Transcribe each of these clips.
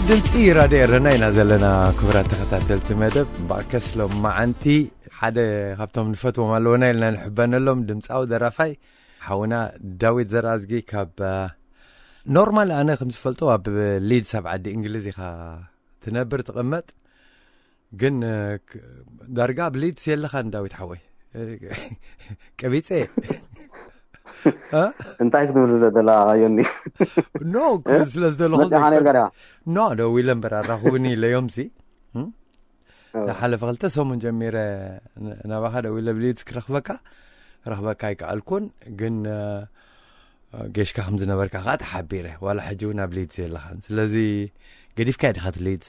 ድምፂ ራድዮ ኤረና ኢና ዘለና። ክቡራት ተኸታተልቲ መደብ፣ ባከስ ሎም መዓንቲ ሓደ ካብቶም ንፈትዎም ኣለውና ኢልና ንሕበነሎም ድምፃዊ ደራፋይ ሓውና ዳዊት ዘርኣዝጊ ካብ ኖርማል፣ ኣነ ከም ዝፈልጦ ኣብ ሊድስ ኣብ ዓዲ እንግሊዝ ኢኻ ትነብር ትቕመጥ። ግን ዳርጋ ኣብ ሊድስ የለኻን ዳዊት ሓወይ። ቀቢፀ እንታይ ክትብል ስለ ዘለካ ዮኒ? ኖ ስለ ዝደለኹ መፅኻ ነርካ ዲኻ? ኖ ደው ኢለ እምበር ኣራኽቡኒ ኢለዮም ሲ ዝሓለፈ ክልተ ሰሙን ጀሚረ ናባኻ ደው ኢለ ብሊድስ ክረኽበካ ረኽበካ ኣይከኣልኩን። ግን ጌሽካ ከም ዝነበርካ ከዓ ተሓቢረ። ዋላ ሕጂ እውን ኣብ ሊድስ የለኻን። ስለዚ ገዲፍካ ዲኻ ሊድስ?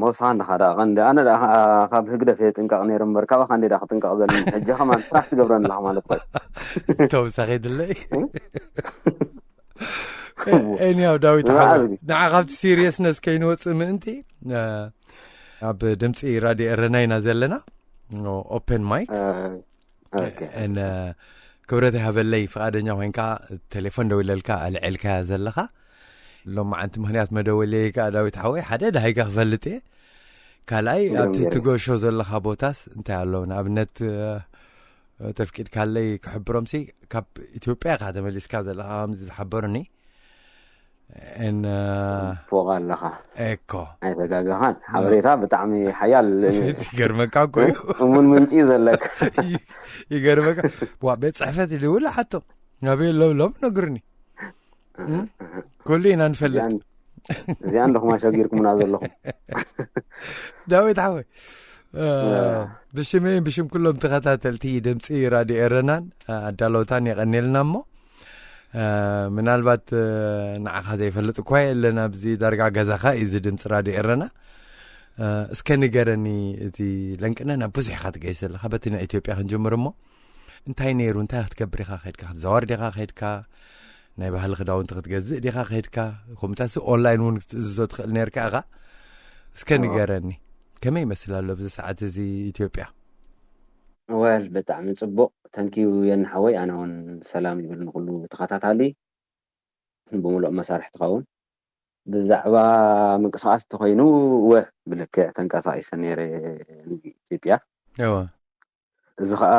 ሞሳ ንኻ ደኣ ቀንዲ ኣነ ደኣ ካብ ህግደፍ እየ ጥንቀቕ ነይሩ እምበር ካባኻ እንደ ደኣ ክጥንቀቕ ዘለኒ ሕጂ ከማን ትራክ ትገብረኒ ኣለኻ ማለት ኮይ ተወሳኺ ድለይ ኤኒያው ዳዊት ንዓ ካብቲ ሲሪየስነስ ከይንወፅእ ምእንቲ ኣብ ድምፂ ራድዮ ኤረና ኢና ዘለና። ኦፕን ማይክ ክብረት ይሃበለይ ፍቓደኛ ኮይንካ ቴሌፎን ደው ኢለልካ ኣልዕልካያ ዘለኻ ሎም መዓንቲ ምክንያት መደወለይ ከዓ ዳዊት ሓወይ ሓደ ደሃይካ ክፈልጥ እየ። ካልኣይ ኣብቲ ትገሾ ዘለኻ ቦታስ እንታይ ኣሎ ንኣብነት ተፍቂድካለይ ክሕብሮምሲ ካብ ኢትዮጵያ ኢኻ ተመሊስካ ዘለኻ ከምዚ ዝሓበሩኒ ፎቕ ኣለኻ እኮ ኣይተጋገኻን ሓበሬታ ብጣዕሚ ሓያል ይገርመካ እኮ እዩ እሙን ምንጪ ዘለካ ይገርመካ ዋ ቤት ፅሕፈት ይድውል ሓቶ ናበይ ኣለብሎም ነግርኒ ኩሉ ኢና ንፈልጥ እዚኣ እንደኹም ኣሸጊርኩምና ዘለኹም ዳዊት ሓወይ ብሽመይን ብሽም ኩሎም ተኸታተልቲ ድምፂ ራድዮ ኤረናን ኣዳለውታን የቐኔልና እሞ ምናልባት ንዓኻ ዘይፈልጥ እኳ የለን ኣብዚ ዳርጋ ገዛኻ እዩ እዚ ድምፂ ራድዮ ኤረና እስከ ንገረኒ እቲ ለንቅነ ናብ ብዙሕ ኢኻ ትገይሽ ዘለኻ በቲ ናይ ኢትዮጵያ ክንጅምር እሞ እንታይ ነይሩ እንታይ ክትገብር ኢኻ ከድካ ክትዛወር ዲኻ ከድካ ናይ ባህሊ ክዳውንቲ ክትገዝእ ዲኻ ከድካ ኮምታሲ ኦንላይን እውን ክትእዝዞ ትኽእል ነርካ ኢኻ እስከ ንገረኒ ከመይ ይመስል ኣሎ ኣብዚ ሰዓት እዚ ኢትዮጵያ ወል ብጣዕሚ ፅቡቅ ተንኪዩ የንሓወይ ኣነ እውን ሰላም ይብል ንኩሉ ተኸታታሊ ብምሉእ መሳርሒ ትኸውን ብዛዕባ ምንቅስቃስ እንተኮይኑ ወ ብልክዕ ተንቀሳቂሰ ነይረ ኢትዮጵያ እወ እዚ ከዓ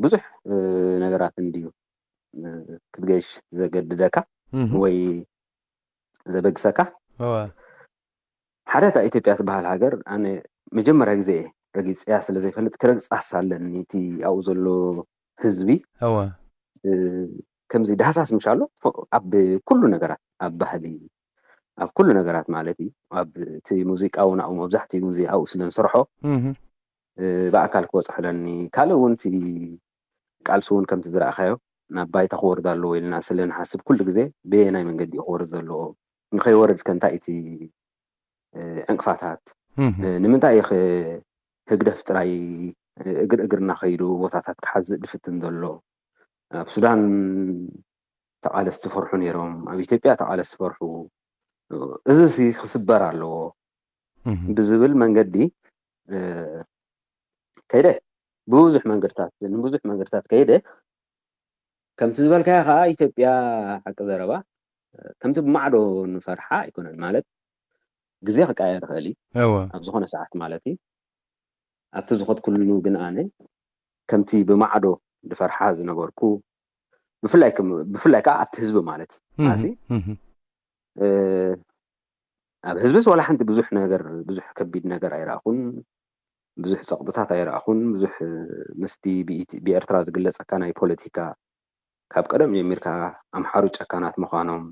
ብዙሕ ነገራት እንድዩ ክትገሽ ዘገድደካ ወይ ዘበግሰካ እወ ሓደ እታ ኢትዮጵያ ትበሃል ሃገር ኣነ መጀመርያ ግዜ እየ ረጊፅያ ስለ ዘይፈልጥ ክረግፃስ ኣለኒ እቲ ኣብኡ ዘሎ ህዝቢ እወ ከምዚ ዳህሳስ ምሻሎ ኣብ ኩሉ ነገራት ኣብ ባህሊ ኣብ ኩሉ ነገራት ማለት እዩ ኣብ እቲ ሙዚቃ እውን ኣብኡ መብዛሕትኡ ግዜ ኣብኡ ስለ ንሰርሖ ብኣካል ክበፅሐለኒ ካልእ እውን እቲ ቃልሲ እውን ከምቲ ዝረእካዮ ናብ ባይታ ክወርድ ኣለዎ ኢልና ስለ ንሓስብ ኩሉ ግዜ በየናይ መንገዲ እዩ ክወርድ ዘለዎ ንከይወርድ ከ እንታይ እቲ ዕንቅፋታት ንምንታይ እዩ ህግደፍ ጥራይ እግር እግርና ከይዱ ቦታታት ክሓዝእ ድፍትን ዘሎ ኣብ ሱዳን ተቃለስቲ ፈርሑ ነይሮም ኣብ ኢትዮጵያ ተቃለስቲ ፈርሑ እዚ ሲ ክስበር ኣለዎ ብዝብል መንገዲ ከይደ ብዙሕ መንገድታት ንብዙሕ መንገድታት ከይደ ከምቲ ዝበልካዮ ከዓ ኢትዮጵያ ሓቂ ዘረባ ከምቲ ብማዕዶ ንፈርሓ ኣይኮነን ማለት ግዜ ክቀየር ይኽእል እዩ እወ ኣብ ዝኾነ ሰዓት ማለት እዩ ኣብቲ ዝኸድኩሉ ግን ኣነ ከምቲ ብማዕዶ ዝፈርሓ ዝነበርኩ ብፍላይ ከም- ብፍላይ ከዓ ኣብቲ ህዝቢ ማለት እዩ ማሲ ኣብ ህዝብስ ዋላ ሓንቲ ብዙሕ ነገር ብዙሕ ከቢድ ነገር ኣይረኣኹን ብዙሕ ፀቕጥታት ኣይረኣኹን ብዙሕ ምስቲ ብኢት- ብኤርትራ ዝግለፀካ ናይ ፖለቲካ ካብ ቀደም ጀሚርካ ኣምሓሩ ጨካናት ምዃኖም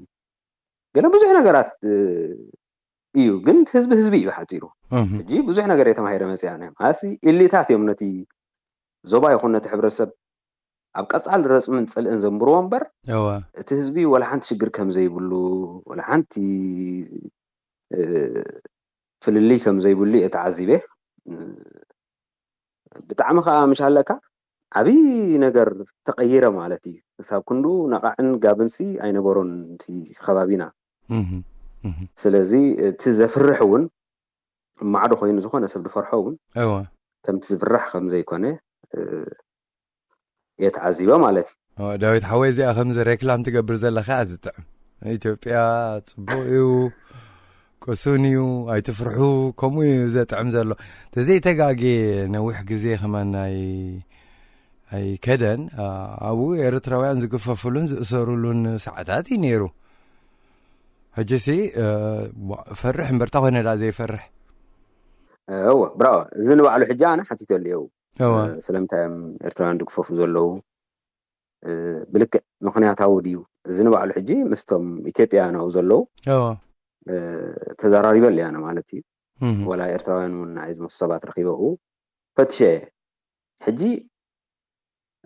ገለ ብዙሕ ነገራት እዩ ግን ህዝቢ ህዝቢ እዩ ሓፂሩ ሕጂ ብዙሕ ነገር የተማሂረ መፅያ ማለትሲ ኢሊታት እዮም ነቲ ዞባ ይኹን ነቲ ሕብረተሰብ ኣብ ቀፃል ረፅምን ፅልእን ዘንብርዎ እምበር እወ እቲ ህዝቢ ወላ ሓንቲ ሽግር ከም ዘይብሉ ወላ ሓንቲ ፍልልይ ከም ዘይብሉ እየ ተዓዚበ ብጣዕሚ ከዓ ምሽ ኣለካ ዓብዪ ነገር ተቐይረ ማለት እዩ ክሳብ ክንዱ ነቓዕን ጋብንሲ ኣይነበሮን እቲ ከባቢና ስለዚ እቲ ዘፍርሕ እውን ማዕዶ ኮይኑ ዝኾነ ሰብ ዝፈርሖ እውን እወ ከምቲ ዝፍራሕ ከም ዘይኮነ እየ ተዓዚበ ማለት እዩ ዳዊት ሓወይ እዚኣ ከምዚ ሬክላም ትገብር ዘለካ እያ ዝጥዕም ኢትዮጵያ ጽቡቕ እዩ፣ ቅሱን እዩ፣ ኣይትፍርሑ፣ ከምኡ እዩ ዘጥዕም ዘሎ። ተዘይተጋጌ ነዊሕ ግዜ ከማን ናይ ኣይከደን። ኣ-፣ ኣብኡ ኤርትራውያን ዝግፈፉሉን ዝእሰሩሉን ሰዓታት እዩ ነይሩ። ሕጂሲ፣ እ፣ ዋ-፣ ፈርሕ እምበርታ ኮይነ ዳ ዘይፈርሕ። እወ፣ ብራዎ። እዚ ንባዕሉ ሕጂ ኣነ ሓቲተሉ እየ። እወ። እ፣ ስለምንታይ እዮም ኤርትራውያን ዝግፈፉ ዘለዉ? እ፣ ብልክዕ ምኽንያታዊ ድዩ? እዚ ንባዕሉ ሕጂ ምስቶም ኢትዮጵያውያን ኣብኡ ዘለዉ፣ እወ። እ፣ ተዘራሪበሉ እየ ኣነ ማለት እዩ። እህ። ወላ ኤርትራውያን እውን ንዓይ ዝመስሉ ሰባት ረኺበ ኣብኡ ፈትሸ እየ። ሕጂ፣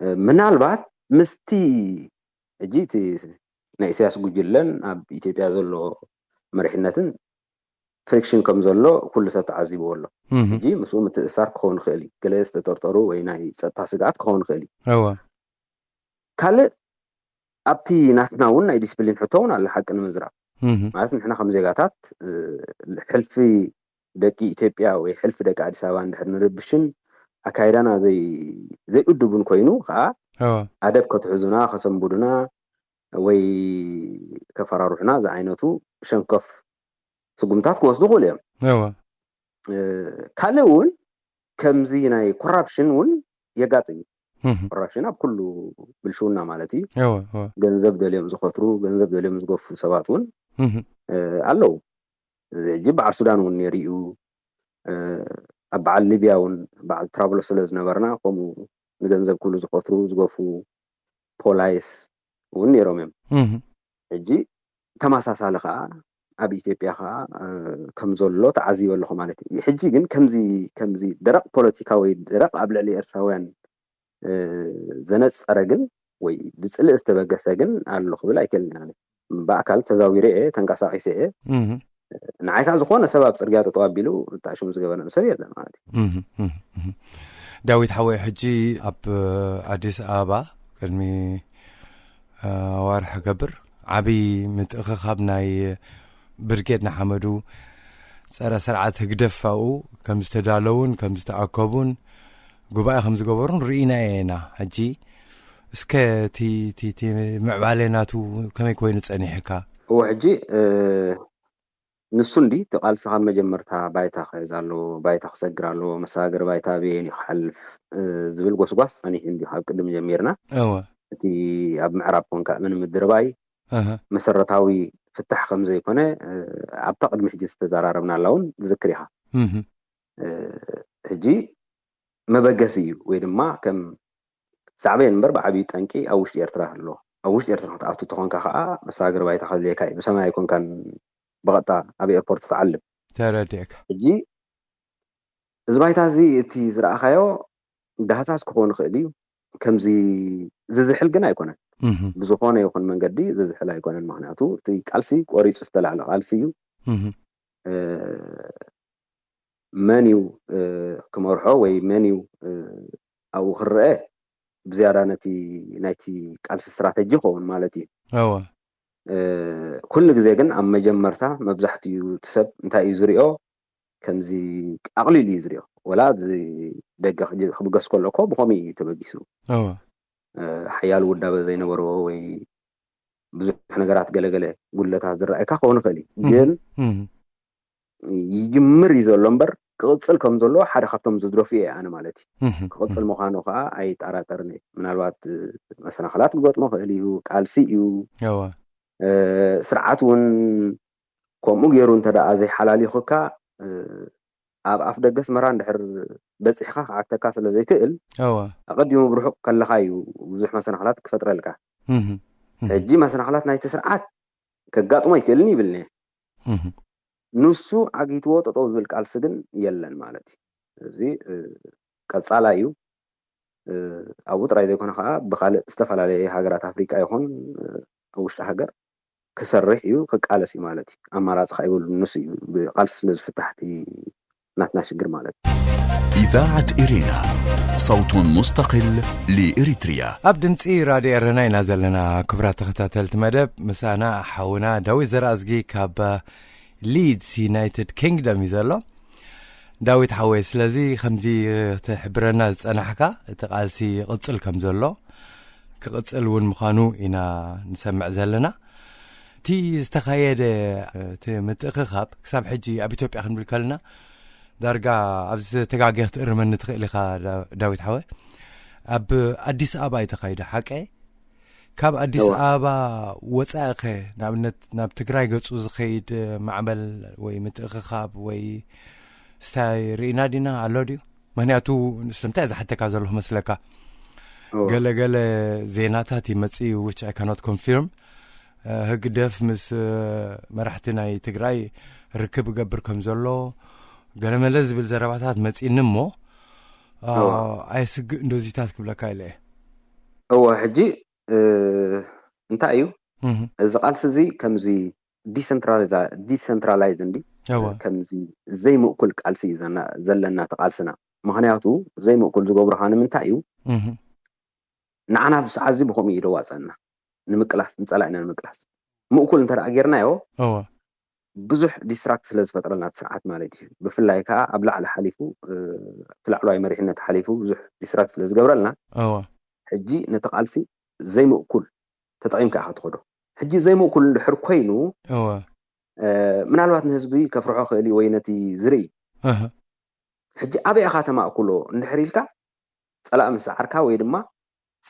እ፣ ምናልባት ምስቲ ሕጂ እቲ ናይ ኢሳያስ ጉጅለን ኣብ ኢትዮጵያ ዘሎ መሪሕነትን ፍሪክሽን ከም ዘሎ ኩሉ ሰብ ተዓዚብዎ ኣሎ። እህ። ሕጂ ምስኡ ምትእሳር ክኸውን ይኽእል እዩ። ገለ ዝተጠርጠሩ ወይ ናይ ጸጥታ ስግኣት ክኸውን ይኽእል እዩ። እወ። ካልእ ኣብቲ ናትና እውን ናይ ዲስፕሊን ሕቶ እውን ኣሎ፣ ሓቂ ንምዝራብ። እህ። ማለት ንሕና ከም ዜጋታት፣ እ፣ ሕልፊ ደቂ ኢትዮጵያ ወይ ሕልፊ ደቂ ኣዲስ ኣበባ እንድሕር ንርብሽን ኣካይዳና ዘይ-፣ ዘይእዱብን ኮይኑ ከዓ እወ። ኣደብ ከትሕዙና፣ ከሰንብዱና ወይ ከፈራርሑና ዝዓይነቱ ሸንኮፍ ስጉምታት ክወስዱ ይኽእሉ እዮም። እወ። እ፣ ካልእ እውን ከምዚ ናይ ኮራፕሽን እውን የጋጥም እዩ። እህ። ኮራፕሽን ኣብ ኩሉ ብልሽውና ማለት እዩ። እወ፣ እወ። ገንዘብ ደልዮም ዝኸትሩ፣ ገንዘብ ደልዮም ዝገፉ ሰባት እውን፣ እህ። እ፣ ኣለዉ። ሕጂ በዓል ሱዳን እውን ነይሩ እዩ። እ፣ ኣብ በዓል ሊብያ እውን በዓል ትራብሎ ስለ ዝነበርና፣ ከምኡ ንገንዘብ ኩሉ ዝኸትሩ፣ ዝገፉ ፖላይስ እውን ነይሮም እዮም። እህ። ሕጂ ተመሳሳሊ ከዓ ኣብ ኢትዮጵያ ከዓ፣ እ፣ ከም ዘሎ ተዓዚበ ኣለኹ ማለት እዩ። ሕጂ ግን ከምዚ፣ ከምዚ ደረቕ ፖለቲካ ወይ ደረቕ ኣብ ልዕሊ ኤርትራውያን፣ እ፣ ዘነጸረ ግን ወይ ብጽልኢ ዝተበገሰ ግን ኣሎ ክብል ኣይክእልን እየ ኣነ። ብኣካል ተዛዊረ እየ፣ ተንቀሳቒሰ እየ። እህ። ንዓይ ከዓ ዝኾነ ሰብ ኣብ ጽርግያ ጠጠው ኣቢሉ እታ ሽሙ ዝገበረኒ ሰብ የለን ማለት እዩ። እህ፣ እህ፣ እህ። ዳዊት ሓወይ፣ ሕጂ ኣብ ኣዲስ ኣበባ ቅድሚ፣ እ፣ ኣዋርሕ ገብር ዓቢ ምትእኽኻብ ናይ ብርጌድ ንሓመዱ ጸረ ስርዓት ህግደፍ ኣብኡ ከም ዝተዳለዉን ከም ዝተኣከቡን ጉባኤ ከም ዝገበሩን ርኢና ኢና። ሕጂ እስከ እቲ፣ እቲ፣ እቲ ምዕባለ ናቱ ከመይ ኮይኑ ጸኒሕካ? እወ፣ ሕጂ፣ እ፣ ንሱ እንዲ እቲ ቃልሲ ካብ መጀመርታ ባይታ ክሕዝ ኣለዎ፣ ባይታ ክሰግር ኣለዎ፣ መሰጋገሪ ባይታ ኣበየን እዩ ክሓልፍ፣ እ፣ ዝብል ጎስጓስ ጸኒሑ እንዲ ካብ ቅድም ጀሚርና። እወ። እቲ ኣብ ምዕራብ ኮንካ እመን ምድርባይ እህ። መሰረታዊ ፍታሕ ከም ዘይኮነ፣ እ፣ ኣብታ ቅድሚ ሕጂ ዝተዘራረብናላ እውን ዝክር ኢኻ። እህ። እ፣ ሕጂ መበገሲ እዩ ወይ ድማ ከም ሳዕቤን እምበር ብዓብዪ ጠንቂ ኣብ ውሽጢ ኤርትራ ኣሎ። ኣብ ውሽጢ ኤርትራ ክትኣቱ ተኾንካ ከዓ መሰጋገሪ ባይታ ከድልየካ እዩ። ብሰማይ ኣይኮንካን ብቐጥታ ኣብ ኤርፖርት ትዓልብ። ተረዲእካ። ሕጂ እዚ ባይታ እዚ እቲ ዝረኣኻዮ ዳህሳስ ክኸውን ይኽእል እዩ። ከምዚ ዝዝሕል ግን ኣይኮነን። እህ። ብዝኾነ ይኹን መንገዲ ዝዝሕል ኣይኮነን። ምኽንያቱ እቲ ቃልሲ ቆሪጹ ዝተላዕለ ቃልሲ እዩ። እህ። እ፣ መን እዩ፣ እ፣ ክመርሖ ወይ መን እዩ፣ እ፣ ኣብኡ ክረአ ብዝያዳ ነቲ ናይቲ ቃልሲ ስትራተጂ ይኸውን ማለት እዩ። እወ። እ፣ ኩሉ ግዜ ግን ኣብ መጀመርታ መብዛሕትኡ እቲ ሰብ እንታይ እዩ ዝሪኦ? ከምዚ ኣቕሊሉ እዩ ዝሪኦ። ወላ ኣብዚ ደገ ክጅ-፣ ክብገስ ከሎ እኮ ብኸምኡ እዩ ተበጊሱ። እወ። እ፣ ሓያል ውዳበ ዘይነበሮ ወይ ብዙሕ ነገራት ገለገለ ጉድለታት ዝረኣየካ ክኸውን ይኽእል እዩ። እህ። ግን እህ። ይጅምር እዩ ዘሎ እምበር ክቕጽል ከም ዘለዎ ሓደ ካብቶም ዝድረፉ እየ ኣነ ማለት እዩ። እህ። ክቕጽል እህ። ምዃኑ ከዓ ኣይጠራጠርን እየ። ምናልባት፣ እ፣ መሰናኽላት ክገጥሞ ክእል እዩ፣ ቃልሲ እዩ። እወ። እ፣ ስርዓት እውን ከምኡ ገይሩ እንተ ደኣ ዘይሓላሊኹካ፣ እ፣ ኣብ ኣፍ ደገ ኣስመራ እንድሕር በጺሕካ ክዓግተካ ስለ ዘይክእል፣ እወ። ኣቐዲሙ ብርሑቕ ከለኻ እዩ ብዙሕ መሰናኽላት ክፈጥረልካ። እህ። እህ። ሕጂ መሰናኽላት ናይቲ ስርዓት ከጋጥሞ ኣይክእልን ይብልኒ። እህ። ንሱ ዓጊትዎ ጠጠው ዝብል ቃልሲ ግን የለን ማለት እዩ። እዚ፣ እ፣ ቀጻላይ እዩ። እ፣ ኣብኡ ጥራይ ዘይኮነ ከዓ ብኻልእ ዝተፈላለየ ሃገራት ኣፍሪቃ ይኹን፣ እ፣ ኣብ ውሽጢ ሃገር ክሰርሕ እዩ፣ ክቃለስ እዩ ማለት እዩ። ኣማራጺ ከዓ ይብሉ። ንሱ እዩ ብቃልሲ ስለ ዝፍታሕ እቲ ናትና ሽግር ማለት እዩ። إذاعة إرينا، صوت مستقل لإريتريا. ኣብ ድምፂ ራድዮ ኤረና ኢና ዘለና። ክቡራት ተኸታተልቲ መደብ፣ ምሳና ሓውና ዳዊት ዘርኣዝጊ ካብ ሊድስ ዩናይትድ ኪንግደም እዩ ዘሎ። ዳዊት ሓወይ፣ ስለዚ ከምዚ ክትሕብረና ዝጸናሕካ፣ እቲ ቃልሲ ይቕጽል ከም ዘሎ፣ ክቕጽል እውን ምዃኑ ኢና ንሰምዕ ዘለና። እቲ ዝተኻየደ እቲ ምትእኽኻብ ክሳብ ሕጂ ኣብ ኢትዮጵያ ክንብል ከለና ዳርጋ ኣብዚ ተጋግየ ክትእርመኒ ትኽእል ኢኻ ዳ- ዳዊት ሓወ። ኣብ ኣዲስ ኣበባ እዩ ተኻይደ ሓቀ? ካብ ኣዲስ እወ። ኣበባ ወፃኢ ኸ ንኣብነት ናብ ትግራይ ገፁ ዝኸይድ ማዕበል ወይ ምትእኽኻብ ወይ ስታይ ርኢና ዲና ኣሎ ድዩ? ምክንያቱ ስለምንታይ እዛ ሓተካ ዘለኹ መስለካ? እወ። ገለ ገለ ዜናታት ይመጽእ እዩ which I cannot confirm። ህግደፍ ምስ መራሕቲ ናይ ትግራይ ርክብ እገብር ከም ዘሎ ገለመለ ዝብል ዘረባታት መጺእኒ እሞ፣ ኣየስግእ እንዶዚታት ክብለካ ኢለ እየ። እወ፣ ሕጂ እንታይ እዩ እዚ ቃልሲ እዚ? ከምዚ ዲሰንትራላይዝ እንዲ ከምዚ ዘይምእኩል ቃልሲ እዩ ዘለና ተቃልስና። ምክንያቱ ዘይምእኩል ዝገብሩካ ንምንታይ እዩ? ንዓና ብሰዓት እዚ ብከምኡ እዩ ደዋፀና ንምቅላስ፣ ንፀላኢና ንምቅላስ። ምእኩል እንተ ጌርናዮ ብዙሕ ዲስትራክት ስለ ዝፈጥረልና እቲ ስርዓት ማለት እዩ። ብፍላይ ከዓ ኣብ ላዕሊ ሓሊፉ እቲ ላዕለዋይ መሪሕነት ሓሊፉ ብዙሕ ዲስትራክት ስለ ዝገብረልና ሕጂ ነቲ ቃልሲ ዘይምእኩል ተጠቂምካ ኢካ ትኸዶ። ሕጂ ዘይምእኩል እንድሕር ኮይኑ ምናልባት ንህዝቢ ከፍርሖ ክእል ወይ ነቲ ዝርኢ ሕጂ ኣበይ ኢኻ ተማእኩሎ እንድሕር ኢልካ ፀላኢ ምስዓርካ ወይ ድማ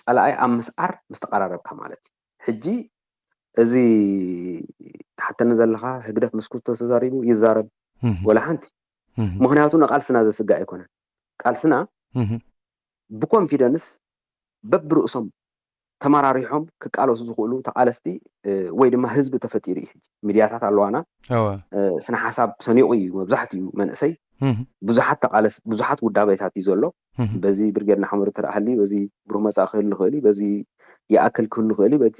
ፀላኢ ኣብ ምስዓር ምስ ተቐራረብካ ማለት እዩ። ሕጂ እዚ ትሓተኒ ዘለኻ ህግደፍ ምስ ኩስቶ ተዛሪቡ ይዛረብ ወላ ሓንቲ። ምክንያቱ ንቃልስና ዘስጋ ኣይኮነን። ቃልስና ብኮንፊደንስ በብርእሶም ተመራሪሖም ክቃለሱ ዝኽእሉ ተቃለስቲ ወይ ድማ ህዝቢ ተፈጢሩ እዩ። ሚድያታት ኣለዋና፣ ስነ ሓሳብ ሰኒቑ እዩ መብዛሕትኡ መንእሰይ። ብዙሓት ተቃለስ ብዙሓት ውዳበታት እዩ ዘሎ። በዚ ብርጌድ ንሓመዱ ተረኣሃሊ፣ በዚ ብሩህ መጻኢ ክህሉ ይኽእል እዩ፣ በዚ ይኣክል ክህሉ ይኽእል እዩ፣ በቲ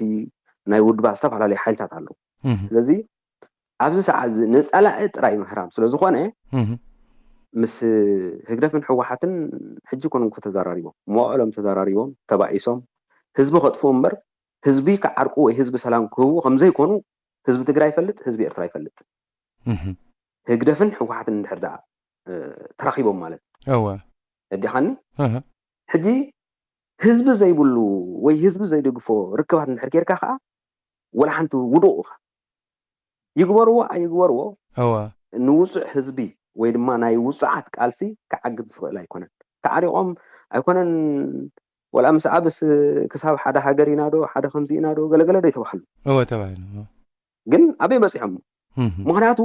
ናይ ውድባ ዝተፈላለዩ ሓይልታት ኣለዉ። ስለዚ ኣብዚ ሰዓት እዚ ንጸላኢ ጥራይ ምህራም ስለ ዝኾነ ምስ ህግደፍን ህወሓትን ሕጂ ኮነ እንኮ ተዘራሪቦም፣ መዋእሎም ተዘራሪቦም፣ ተባኢሶም ህዝቢ ከጥፍኡ እምበር ህዝቢ ክዓርቁ ወይ ህዝቢ ሰላም ክህቡ ከምዘይኮኑ ህዝቢ ትግራይ ይፈልጥ፣ ህዝቢ ኤርትራ ይፈልጥ። ህግደፍን ህወሓትን እንድሕር ደኣ ተራኺቦም ማለት እወ። እዲኻኒ ሕጂ ህዝቢ ዘይብሉ ወይ ህዝቢ ዘይደግፎ ርክባት እንድሕር ጌርካ ከዓ ወላ ሓንቲ ውዱቕ ኢኻ። ይግበርዎ ኣይግበርዎ እወ። ንውፁዕ ህዝቢ ወይ ድማ ናይ ውፁዓት ቃልሲ ክዓግት ዝኽእል ኣይኮነን። ተዓሪቖም ኣይኮነን ወላ ምስ ኣብስ ክሳብ ሓደ ሃገር ኢና ዶ ሓደ ከምዚ ኢና ዶ ገለገለ ዶ ይተባህሉ እወ ተባሂሉ። ግን ኣበይ በፂሖም? ምክንያቱ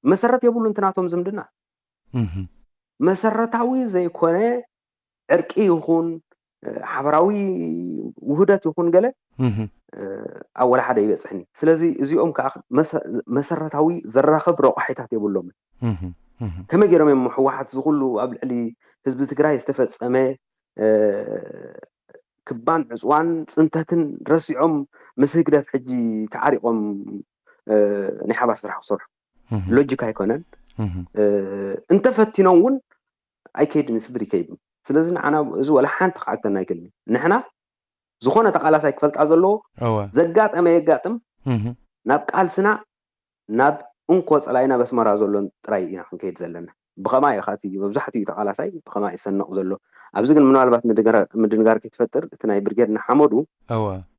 መሰረት የብሉ እንትናቶም ዝምድና መሰረታዊ ዘይኮነ ዕርቂ ይኹን ሓበራዊ ውህደት ይኹን ገለ ኣብ ወላ ሓደ ይበፅሕኒ። ስለዚ እዚኦም ከዓ መሰረታዊ ዘራኽብ ረቋሒታት የብሎምን። ከመይ ገይሮም እዮም ህወሓት ዝኩሉ ኣብ ልዕሊ ህዝቢ ትግራይ ዝተፈፀመ ክባን ዕፅዋን ፅንተትን ረሲዖም ምስ ህግደፍ ሕጂ ተዓሪቆም ናይ ሓባር ስራሕ ክሰርሑ ሎጂክ ኣይኮነን። እንተፈቲኖም እውን ኣይከይድን፣ ስድር ይከይድን። ስለዚ ንዓና እዚ ወላ ሓንቲ ክዓግተና ኣይክእልን። ንሕና ዝኾነ ተቃላሳይ ክፈልጣ ዘለዎ ዘጋጠመ የጋጥም፣ ናብ ቃልስና ናብ እንኮ ፀላኢና በስመራ ዘሎን ጥራይ ኢና ክንከይድ ዘለና። ብኸማይ ኢኻ እቲ መብዛሕትኡ ተቃላሳይ ብኸማይ ይሰነቕ ዘሎ። ኣብዚ ግን ምናልባት ምድንጋር ከይትፈጥር እቲ ናይ ብርጌድ ንሓመዱ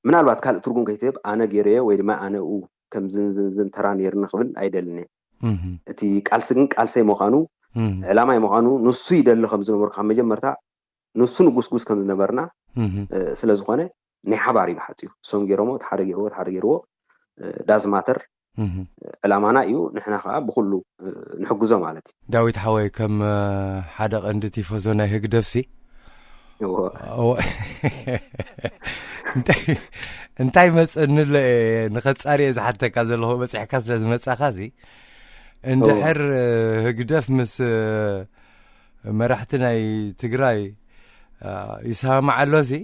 ምናልባት ካልእ ትርጉም ከይትህብ ኣነ ገይረዮ ወይ ድማ ኣነ ኡ ከምዝንዝንዝን ተራ ነይርኒ ክብል ኣይደልን እየ። እቲ ቃልሲ ግን ቃልሰይ ምዃኑ ዕላማይ ምዃኑ ንሱ ይደሊ ከም ዝነበሩ ካብ መጀመርታ ንሱ ንጉስጉስ ከም ዝነበርና ስለ ዝኾነ ናይ ሓባር እዩ ብሓፂሩ። እሶም ገይሮሞ እቲ ሓደ ገይርዎ እቲ ሓደ ገይርዎ ዳዝማተር ዕላማና እዩ። ንሕና ከዓ ብኩሉ ንሕግዞ ማለት እዩ። ዳዊት ሓወይ ከም ሓደ ቀንዲ ቲፎዞ ናይ ህግደፍሲ እንታይ መፀኒ ኣሎ ንኸፃርየ ዝሓተካ ዘለኹ በፂሕካ ስለ ዝመፃኻ ሲ እንድሕር ህግደፍ ምስ መራሕቲ ናይ ትግራይ ይሰማማዕ ኣሎ ሲ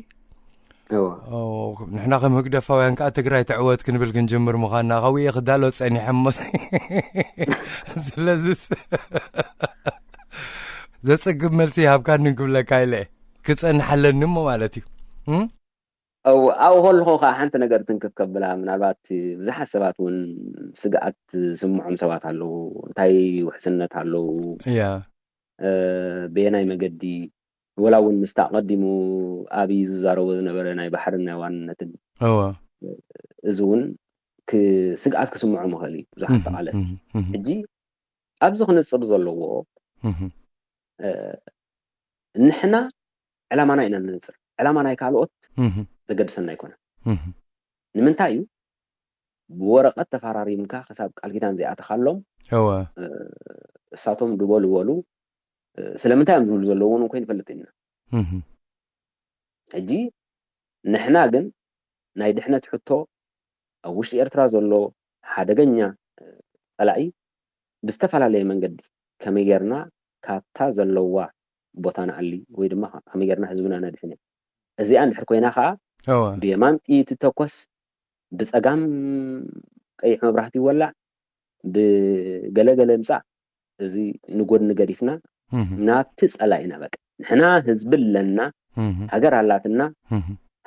ንሕና ከም ህግደፋውያን ከዓ ትግራይ ትዕወት ክንብል ክንጅምር ምዃንና ካብኡ እየ ክዳሎ ፀኒሐ እሞ ስለዚ ዘፅግብ መልሲ ይሃብካኒ ክብለካ ኢለ ክፀንሕ ኣለኒ እሞ ማለት እዩ። ኣብኡ ከለኹ ከዓ ሓንቲ ነገር ትንክፍ ከብላ፣ ምናልባት ብዙሓት ሰባት እውን ስግኣት ዝስምዖም ሰባት ኣለዉ። እንታይ ውሕስነት ኣለዉ፣ ያ በየናይ መገዲ፣ ወላ እውን ምስታ ቀዲሙ ኣብይ ዝዛረቦ ዝነበረ ናይ ባሕርን ናይ ዋንነትን፣ እዚ እውን ክ- ስግኣት ክስምዖም ይኽእል እዩ ብዙሓት ተቓለስቲ። ሕጂ ኣብዚ ክንጽር ዘለዎ ንሕና ዕላማና ኢና ንነጽር። ዕላማ ናይ ካልኦት ዘገድሰና ኣይኮነን። ንምንታይ እዩ ብወረቐት ተፈራሪምካ ክሳብ ቃል ኪዳን ዘይኣተኻሎም እወ እሳቶም ድበሉ በሉ ስለምንታይ እዮም ዝብሉ ዘለውን እንኮ ንፈልጥ ኢና። ሕጂ ንሕና ግን ናይ ድሕነት ሕቶ ኣብ ውሽጢ ኤርትራ ዘሎ ሓደገኛ ጸላኢ ብዝተፈላለየ መንገዲ ከመይ ጌርና ካብታ ዘለዋ ቦታ ንኣሊ ወይ ድማ ከመይ ጌርና ህዝብና ነድሕን እዚኣ እንድሕር ኮይና ከዓ እወ ብየማን ጥይት ይተኮስ ብጸጋም ቀይሕ መብራህቲ ይወላዕ ብገለገለ ምጻእ እዚ ንጎድኒ ገዲፍና ናብቲ ጸላኢና በቃ ንሕና ህዝቢ ኣለና ሃገር ኣላትና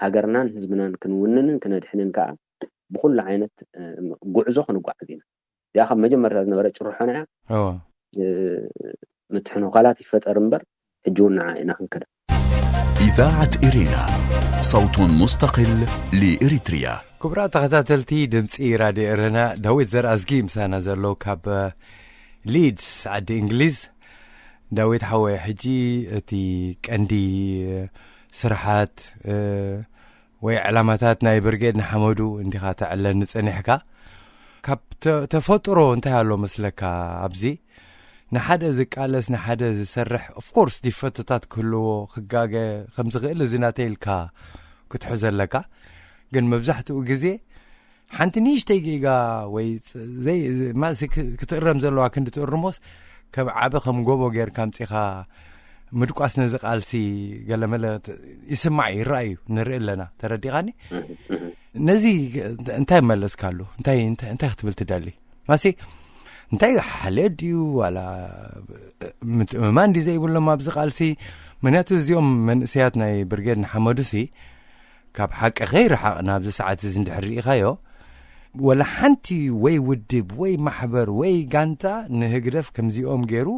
ሃገርናን ህዝብናን ክንውንንን ክነድሕንን ከዓ ብኩሉ ዓይነት ጉዕዞ ክንጓዓዝ ኢና። እዚኣ ካብ መጀመርታ ዝነበረ ጭርሖና እያ። ምትሕንኳላት ይፈጠር እምበር ሕጂ እውን ንዓ ኢና ክንከዳ። إذاعة إرينا، صوت مستقل لإريتريا. ክቡራት ተኸታተልቲ ድምፂ ራድዮ ኤረና፣ ዳዊት ዘርኣዝጊ ምሳና ዘሎ ካብ ሊድስ ዓዲ እንግሊዝ። ዳዊት ሓወይ፣ ሕጂ እቲ ቀንዲ ስራሓት ወይ ዕላማታት ናይ ብርጌድ ንሓመዱ እንዲኻ ተዕለኒ ጸኒሕካ። ካብ ተፈጥሮ እንታይ ኣሎ መስለካ ኣብዚ ንሓደ ዝቃለስ ንሓደ ዝሰርሕ ኦፍኮርስ ዲፈቶታት ክህልዎ ክጋገ ከምዝኽእል እዚ ናተይ ኢልካ ክትሕዞ ኣለካ። ግን መብዛሕትኡ ግዜ ሓንቲ ንእሽተይ ጌጋ ወይ ክትእረም ዘለዋ ክንዲ ትእርሞስ ከም ዓቢ ከም ጎቦ ጌርካ ኣምጺኻ ምድቋስ ነዚ ቃልሲ ገለመለ ይስማዕ ይረኣዩ ንርኢ ኣለና። ተረዲኻኒ? ነዚ እንታይ መለስካሉ? እንታይ እንታይ ክትብል ትደሊ? ማሲ እንታይ ሓልየት ድዩ ዋላ ምትእምማን ድዩ ዘይብሎም ኣብዚ ቃልሲ? ምክንያቱ እዚኦም መንእሰያት ናይ ብርጌድ ንሓመዱሲ ካብ ሓቂ ከይረሓቕ ናብዚ ሰዓት እዚ እንድሕር ርኢኻዮ ወላ ሓንቲ ወይ ውድብ ወይ ማሕበር ወይ ጋንታ ንህግደፍ ከምዚኦም ገይሩ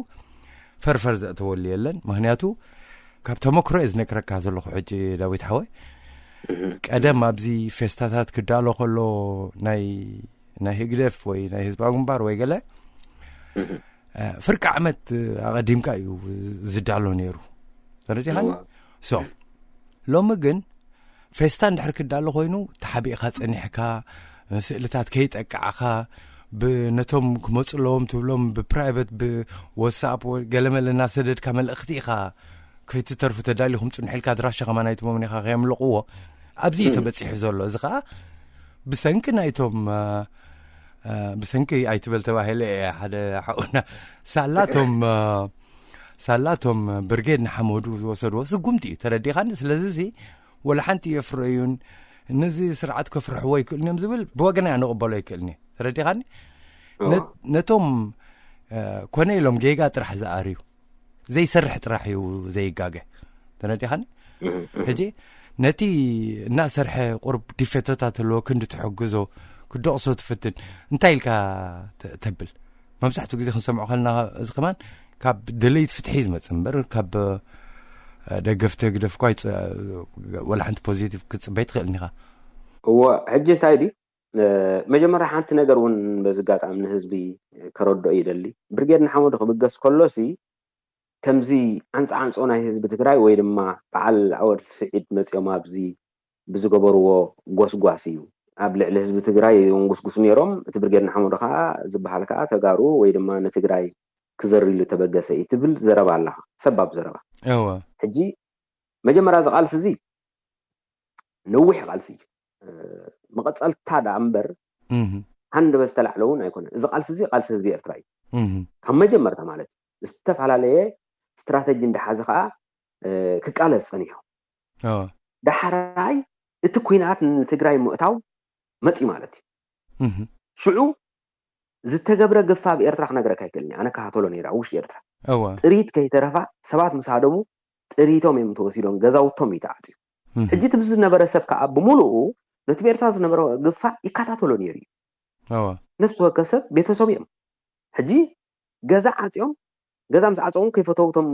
ፈርፈር ዘእተወሉ የለን። ምክንያቱ ካብ ተመክሮ እየ ዝነግረካ ዘለኹ ሕጂ ዳዊት ሓወይ። ቀደም ኣብዚ ፌስታታት ክዳሎ ከሎ ናይ ናይ ህግደፍ ወይ ናይ ህዝባዊ ግንባር ወይ ገለ ፍርቂ ዓመት ኣቐዲምካ እዩ ዝዳሎ ነይሩ። ተረዲኻኒ? ሶ ሎሚ ግን ፌስታ እንድሕር ክዳሎ ኮይኑ ተሓቢእካ ጸኒሕካ ስእልታት ከይጠቃዕኻ ብነቶም ክመፁ ኣለዎም ትብሎም ብፕራይቨት ብወሳፕ ገለመለ እናሰደድካ መልእኽቲ ኢኻ ከይትተርፉ ተዳሊኹም ፅንሑ ኢልካ ኣድራሻ ከማን ኣይትሞምን ኢኻ ከየምልቕዎ ኣብዚ እዩ ተበፂሑ ዘሎ። እዚ ከዓ ብሰንኪ ናይቶም ብሰንኪ ኣይትበል ተባሂለ እየ ሓደ ሓኡና ሳላቶም ሳላቶም ብርጌድ ንሓመዱ ዝወሰድዎ ስጉምቲ እዩ። ተረዲኻኒ? ስለዚ እዚ ወላ ሓንቲ የፍረዩን ነዚ ስርዓት ከፍርሕዎ ይክእሉን እዮም ዝብል ብወገናይ ኣነ ቅበሎ ይክእልኒ። ተረዲኻኒ? ነቶም ኮነ ኢሎም ጌጋ ጥራሕ ዝኣርዩ ዘይሰርሕ ጥራሕ እዩ ዘይጋገ። ተረዲኻኒ? ሕጂ ነቲ እናሰርሐ ቁርብ ዲፌቶታት ኣለዎ ክንዲ ትሕግዞ ክደቕሶ ትፍትን እንታይ ኢልካ ተብል? መብዛሕትኡ ግዜ ክንሰምዖ ከለና እዚ ከማን ካብ ደለይት ፍትሒ ዝመጽእ እምበር ካብ ደገፍቲ ህግደፍ እኳ ወላ ሓንቲ ፖዚቲቭ ክትጽበይ ትኽእልን ኢኻ። እዎ፣ ሕጂ እንታይ ድዩ መጀመርያ ሓንቲ ነገር እውን በዚ ኣጋጣሚ ንህዝቢ ከረድኦ ይደሊ። ብርጌድ ንሓመዱ ክብገስ ከሎሲ ከምዚ ዓንፃ ዓንፆ ናይ ህዝቢ ትግራይ ወይ ድማ በዓል ኣወል ስዒድ መፂኦም ኣብዚ ብዝገበርዎ ጎስጓስ እዩ ኣብ ልዕሊ ህዝቢ ትግራይ የንጉስጉሱ ነይሮም። እቲ ብርጌድ ንሓመዱ ከዓ ዝበሃል ከዓ ተጋሩ ወይ ድማ ንትግራይ ክዘርይሉ ተበገሰ እዩ ትብል ዘረባ ኣለኻ፣ ሰባብ ዘረባ። እወ ሕጂ መጀመርያ እዚ ቃልሲ እዚ ነዊሕ ቃልሲ እዩ። መቐፀልታ ደኣ እምበር ሃንደበት ዝተላዕለ እውን ኣይኮነን። እዚ ቃልሲ እዚ ቃልሲ ህዝቢ ኤርትራ እዩ። ካብ መጀመርታ ማለት እዩ ዝተፈላለየ ስትራተጂ እንዳሓዘ ከዓ ክቃለስ ፀኒሑ። ዳሕራይ እቲ ኩናት ንትግራይ ምእታው መፂ ማለት እዩ። ሽዑ ዝተገብረ ግፋ ኣብ ኤርትራ ክነግረካ ኣይክእልን። ኣነ ክሃተሎ ነይረ ኣብ ውሽጢ ኤርትራ ጥሪት ከይተረፋ ሰባት ምስ ሃደሙ ጥሪቶም እዮም ተወሲዶም፣ ገዛውቶም እዩ ተዓፅዩ። ሕጂ እቲ ዝነበረ ሰብ ከዓ ብምሉኡ ነቲ ብኤርትራ ዝነበረ ግፋ ይከታተሎ ነይሩ እዩ። ነፍሲ ወከፍ ሰብ ቤተሰብ እዮም። ሕጂ ገዛ ዓፅዮም፣ ገዛ ምስ ዓፀዎም ከይፈተው እቶም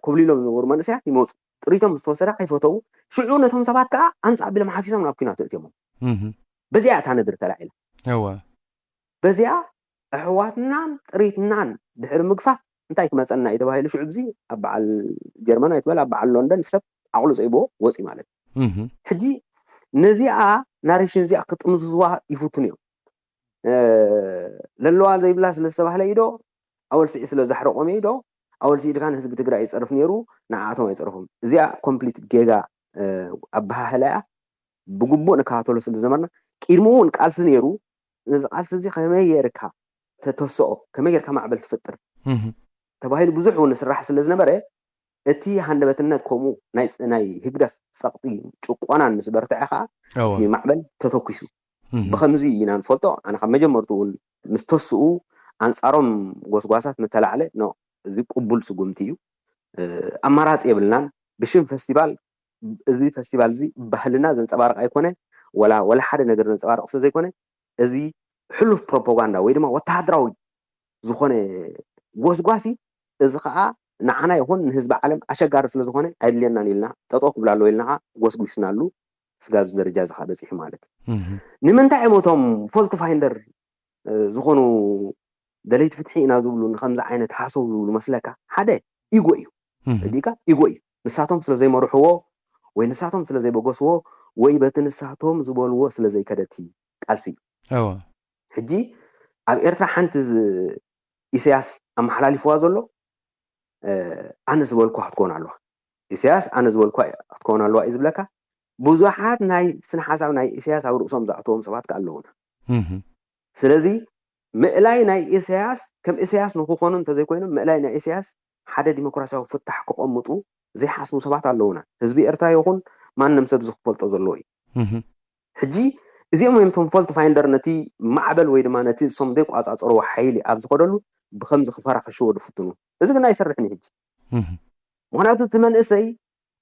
ኮብሊሎም ዝነበሩ መንእሰያት ይመፁ። ጥሪቶም ምስ ተወሰደ ከይፈተው ሽዑ ነቶም ሰባት ከዓ ኣምፃ ኣቢሎም ሓፊሶም ናብ ኩናት እትዮሞም። በዚኣ እታ ነድሪ ተላዒላ። እወ በዚኣ ኣሕዋትናን ጥሪትናን ድሕሪ ምግፋፍ እንታይ ክመፀና እዩ ተባሂሉ ሽዑ እዚ ኣብ በዓል ጀርመን ኣይትበል ኣብ በዓል ሎንደን ሰብ ዓቕሉ ፀይብዎ ወፂ ማለት እዩ። እህ ሕጂ ነዚኣ ናሬሽን እዚኣ ክጥምዝዝዋ ይፍትኑ እዮም። ለለዋ ዘይብላ ስለ ዝተባህለ እዩ ዶ ኣወልስዒ ስለ ዘሕረቆም እዩ ዶ ኣወልስዒ ድካ ንህዝቢ ትግራይ ይፀርፍ ነይሩ ንዓኣቶም ኣይፀርፎም። እዚኣ ኮምፕሊት ጌጋ ኣበሃህላ እያ። ብግቡእ ንከታተሎ ስለ ዝነበርና ቅድሚ እውን ቃልሲ ነይሩ። ነዚ ቃልሲ እዚ ከመይ ጌርካ ተተስኦ ከመይ ጌርካ ማዕበል ትፈጥር ተባሂሉ ብዙሕ እውን ስራሕ ስለ ዝነበረ እቲ ሃንደበትነት ከምኡ ናይ ህግደፍ ፀቕጢ ጭቆናን ምስ በርትዐ ከዓ እቲ ማዕበል ተተኪሱ። ብከምዚ ኢና ንፈልጦ። ኣነ ካብ መጀመርቱ እውን ምስ ተስኡ ኣንፃሮም ጎስጓሳት ምተላዕለ ኖ እዚ ቅቡል ስጉምቲ እዩ። ኣማራፂ የብልናን። ብሽም ፈስቲቫል እዚ ፈስቲቫል እዚ ባህልና ዘንፀባርቕ ኣይኮነ ወላ ወላ ሓደ ነገር ዘንፀባርቕ ስለ ዘይኮነ እዚ ሕሉፍ ፕሮፓጋንዳ ወይ ድማ ወተሃደራዊ ዝኾነ ጎስጓሲ እዚ ከዓ ንዓና ይኹን ንህዝቢ ዓለም ኣሸጋሪ ስለ ዝኾነ ኣይድልየናን ኢልና ጠጠው ክብላ ኣለዎ ኢልና ከዓ ጎስጒስናሉ ስጋብ እዚ ደረጃ እዚ ከዓ በፂሑ ማለት እዩ። ንምንታይ እዮም እቶም ፎልት ፋይንደር ዝኾኑ ደለይቲ ፍትሒ ኢና ዝብሉ ንከምዚ ዓይነት ሃሰው ዝብሉ መስለካ ሓደ ኢጎ እዩ። እዲካ ኢጎ እዩ። ንሳቶም ስለ ዘይመርሕዎ ወይ ንሳቶም ስለ ዘይበገስዎ ወይ በቲ ንሳቶም ዝበልዎ ስለ ዘይከደቲ ቃልሲ እዩ። እወ ሕጂ ኣብ ኤርትራ ሓንቲ ዝ- ኢሳያስ ኣመሓላሊፍዋ ዘሎ ኣነ ዝበልኩ ክትከውን ኣለዋ። ኢሳያስ ኣነ ዝበልኩ ክትከውን ኣለዋ እዩ ዝብለካ። ብዙሓት ናይ ስነ ሓሳብ ናይ ኢሳያስ ኣብ ርእሶም ዝኣተዎም ሰባት ከ ኣለውና። ስለዚ ምእላይ ናይ ኢሳያስ ከም ኢሳያስ ንክኾኑ እንተዘይኮይኖም ምእላይ ናይ ኢሳያስ ሓደ ዲሞክራሲያዊ ፍታሕ ክቐምጡ ዘይሓስቡ ሰባት ኣለውና። ህዝቢ ኤርትራ ይኹን ማንም ሰብ ዝክፈልጦ ዘለዎ እዩ። ሕጂ እዚኦም እዮም ቶም ፎልት ፋይንደር ነቲ ማዕበል ወይ ድማ ነቲ እሶም ዘይቋፃፀርዎ ሓይሊ ኣብ ዝኸደሉ ብከምዚ ክፈራኸሽዎ ዝፍትኑ። እዚ ግን ኣይሰርሕን እዩ ሕጂ። ምክንያቱ እቲ መንእሰይ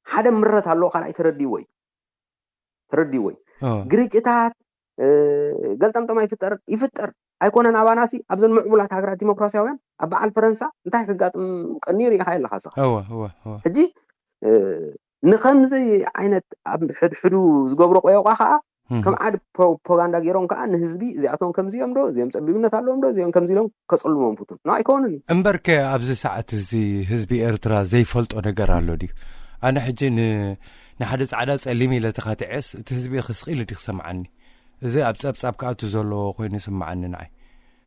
ሓደ ምረት ኣለዎ ካልኣይ ተረዲዎ እዩ። ተረዲዎ እዩ። ግርጭታት ገልጠምጠማ ይፍጠር ይፍጠር ኣይኮነን። ኣባናሲ ኣብዘን ምዕቡላት ሃገራት ዲሞክራሲያውያን ኣብ በዓል ፈረንሳ እንታይ ክጋጥም ቀኒሩ ኢኻ ኣለካ ሳ እወ እወ እወ ሕጂ ንከምዚ ዓይነት ኣብ ሕድሕዱ ዝገብሮ ቆየቋ ከዓ ከም ዓድ ፕሮፓጋንዳ ገይሮም ከዓ ንህዝቢ እዚኣቶም ከምዚኦም ዶ እዚኦም ፀቢብነት ኣለዎም ዶ እዚኦም ከምዚ ኢሎም ከፀልሞም ፍቱን ኖ ኣይከውንን እዩ። እምበርከ ኣብዚ ሰዓት እዚ ህዝቢ ኤርትራ ዘይፈልጦ ነገር ኣሎ ድዩ? ኣነ ሕጂ ን- ንሓደ ፃዕዳ ፀሊም ኢለ ተኻትዔስ እቲ ህዝቢ ክስቕ ኢሉ ድዩ ክሰምዓኒ? እዚ ኣብ ፀብፃብ ክኣቱ ዘለዎ ኮይኑ ይስምዓኒ ንዓይ።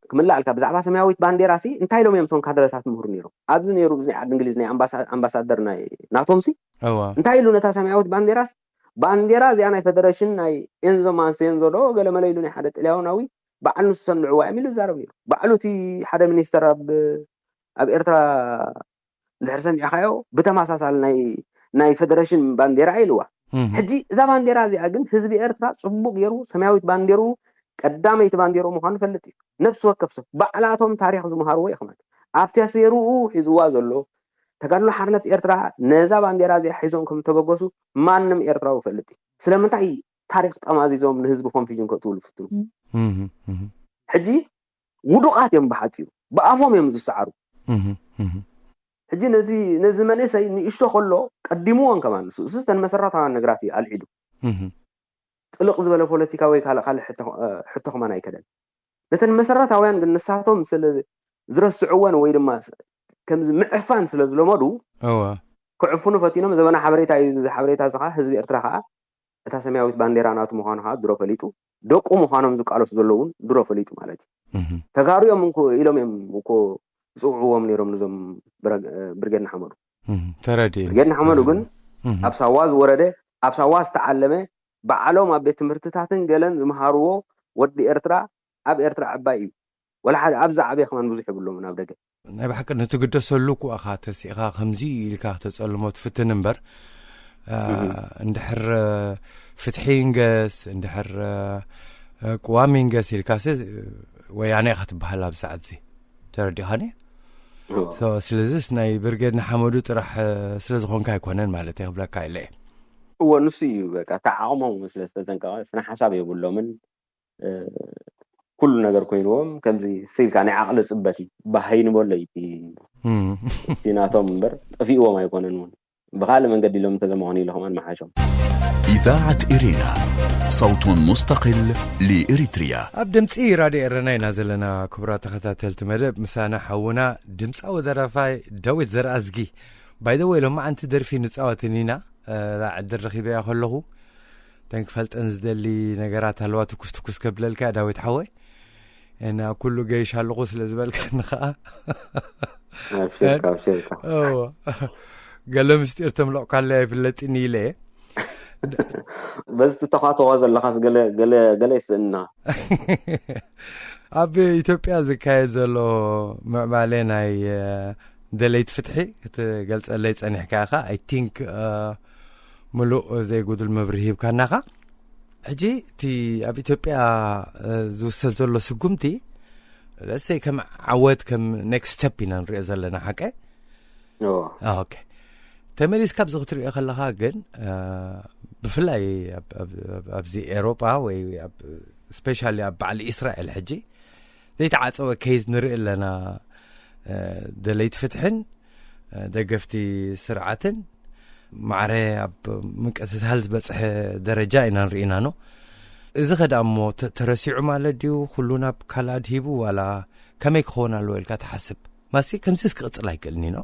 ክምልኣልካ ብዛዕባ ሰማያዊት ባንዴራ ሲ እንታይ ኢሎም እዮም እቶም ካድረታት ምህሩ ነይሮም? ኣብዚ ነይሩ እዚ ናይ ዓዲ እንግሊዝ ናይ ኣምባሳ- ኣምባሳደር ናይ ናቶም ሲ እዋ እንታይ ኢሉ ነታ ሰማያዊት ባንዴራ ሲ ባንዴራ እዚኣ ናይ ፌደሬሽን ናይ ኤንዞ ማንሴንዞ ዶ ገለመለ ኢሉ ናይ ሓደ ጥልያውናዊ ባዕሉ ንሱ ሰንዕዋ እዮም ኢሉ ይዛረብ ነይሩ። ባዕሉ እቲ ሓደ ሚኒስተር ኣብ ኣብ ኤርትራ እንድሕር ሰሚዕካዮ ብተመሳሳሊ ናይ ናይ ፌደሬሽን ባንዴራ ኢልዋ። ሕጂ እዛ ባንዴራ እዚኣ ግን ህዝቢ ኤርትራ ፅቡቅ ገይሩ ሰማያዊት ባንዴሩ ቀዳመይቲ ባንዴሩ ምኳኑ ፈልጥ እዩ። ነፍሲ ወከፍ ሰብ ባዕላቶም ታሪክ ዝምሃርዎ እዩ ከማን ኣብቲ ኣስየሩኡ ሒዝዋ ዘሎ ተጋድሎ ሓርነት ኤርትራ ነዛ ባንዴራ እዚኣ ሒዞም ከም ተበገሱ ማንም ኤርትራዊ ፈልጥ እዩ። ስለምንታይ ታሪክ ጠማዚዞም ንህዝቢ ኮንፊዥን ከእትውሉ ፍትኑ? ሕጂ ውዱቃት እዮም ብሓፂሩ ብኣፎም እዮም ዝሰዓሩ። ሕጂ ነዚ ነዚ መንእሰይ ንእሽቶ ከሎ ቀዲምዎን ከማን ንሱ እሱ ተን መሰረታውያን ነገራት እዩ ኣልዒሉ። ጥልቕ ዝበለ ፖለቲካ ወይ ካልእ ካልእ ሕቶ ከማን ኣይከደን። ነተን መሰረታውያን ግን ንሳቶም ስለ ዝረስዕወን ወይ ድማ ከምዚ ምዕፋን ስለ ዝለመዱ እወ ክዕፍኑ ፈቲኖም። ዘበና ሓበሬታ እዩ እዚ ሓበሬታ እዚ ከዓ ህዝቢ ኤርትራ ከዓ እታ ሰማያዊት ባንዴራ ናቱ ምዃኑ ከዓ ድሮ ፈሊጡ ደቁ ምዃኖም ዝቃለሱ ዘለዉ እውን ድሮ ፈሊጡ ማለት እዩ። ተጋሩ እዮም እንኮ ኢሎም እዮም እኮ ዝፅውዕዎም ነይሮም ንዞም ብርጌድ ንሓመዱ። ተረዲእ ብርጌድ ንሓመዱ ግን ኣብ ሳዋ ዝወረደ ኣብ ሳዋ ዝተዓለመ ባዕሎም ኣብ ቤት ትምህርትታትን ገለን ዝመሃርዎ ወዲ ኤርትራ ኣብ ኤርትራ ዕባይ እዩ። ወላ ሓደ ኣብዚ ዓብየ ከማን ብዙሕ የብሎምን ኣብ ደገ። ናይ ብሓቂ ንትግደሰሉ እኮ ኢኻ ተሲእኻ ከምዚ ኢልካ ክተጸልሞ ትፍትን እምበር እንድሕር ፍትሒ ይንገስ እንድሕር ቅዋም ይንገስ ኢልካሲ ወያነ ኢኻ ትበሃል ኣብ ሰዓት እዚ ተረዲኻኒ። ስለዚስ ናይ ብርጌድ ንሓመዱ ጥራሕ ስለ ዝኾንካ ኣይኮነን ማለት እየ ክብለካ ኢለ እየ። እወ ንሱ እዩ በቃ ተዓቕሞም ስለ ዝተጠንቀቐ ስነ ሓሳብ የብሎምን። ኩሉ ነገር ኮይንዎም ከምዚ ስኢልካ ናይ ዓቕሊ ፅበት እዩ ባሃይ ንበሎ እዩ እቲ ናቶም እምበር ጠፊእዎም ኣይኮነን እውን ብካልእ መንገዲ ኢሎም እንተዘመኾኑ ኢሉ ከማን መሓሾም። إذاعة إرينا، صوت مستقل لإريتريا. ኣብ ድምፂ ራድዮ ኤረና ኢና ዘለና። ክቡራት ተኸታተልቲ መደብ፣ ምሳና ሓውና ድምፃዊ ደራፋይ ዳዊት ዘርኣዝጊ። ባይደወይ፣ ሎማዓንቲ ደርፊ ንፃወትን ኢና። እዛ ዕድል ረኺበያ ከለኹ፣ ተን ክፈልጠን ዝደሊ ነገራት ኣለዋ፣ ትኩስ ትኩስ ከብለልካ ዳዊት ሓወይ። እና ኩሉ ገይሽ ኣለኹ ስለ ዝበልካኒ ከዓ ኣብሽርካ ኣብሽርካ እዎ። ገለ ምስጢር ተምለቕካለ ኣይፍለጥኒ ኢለ እየ። በዚ ትተኻተኾ ዘለኻስ ገለ ገለ ገለ ይስእና ኣብ ኢትዮጵያ ዝካየድ ዘሎ ምዕባለ ናይ ደለይቲ ፍትሒ ክትገልፀለይ ፀኒሕካ ኢኻ። I think ምሉእ ዘይጉድል መብርሂ ሂብካናኻ። ሕጂ እቲ ኣብ ኢትዮጵያ ዝውሰድ ዘሎ ስጉምቲ ለሰይ ከም ዓወት ከም next step ኢና ንሪኦ ዘለና ሓቀ እዎ ኦኬ። ተመሊስካ ኣብዚ ክትሪኦ ከለኻ ግን ብፍላይ ኣብዚ ኤሮጳ ወይ ስፔሻሊ ኣብ በዓል እስራኤል ሕጂ ዘይተዓፀወ ኬዝ ንርኢ ኣለና። ደለይቲ ፍትሕን ደገፍቲ ስርዓትን ማዕረ ኣብ ምቅትታል ዝበፅሐ ደረጃ ኢና ንርኢና ኖ። እዚ ኸ ደኣ እሞ ተረሲዑ ማለት ድዩ? ኩሉ ናብ ካልኣድ ሂቡ ዋላ ከመይ ክኸውን ኣለዎ ኢልካ ትሓስብ? ማሲ ከምዚስ ክቕፅል ኣይክእልኒ ኖ።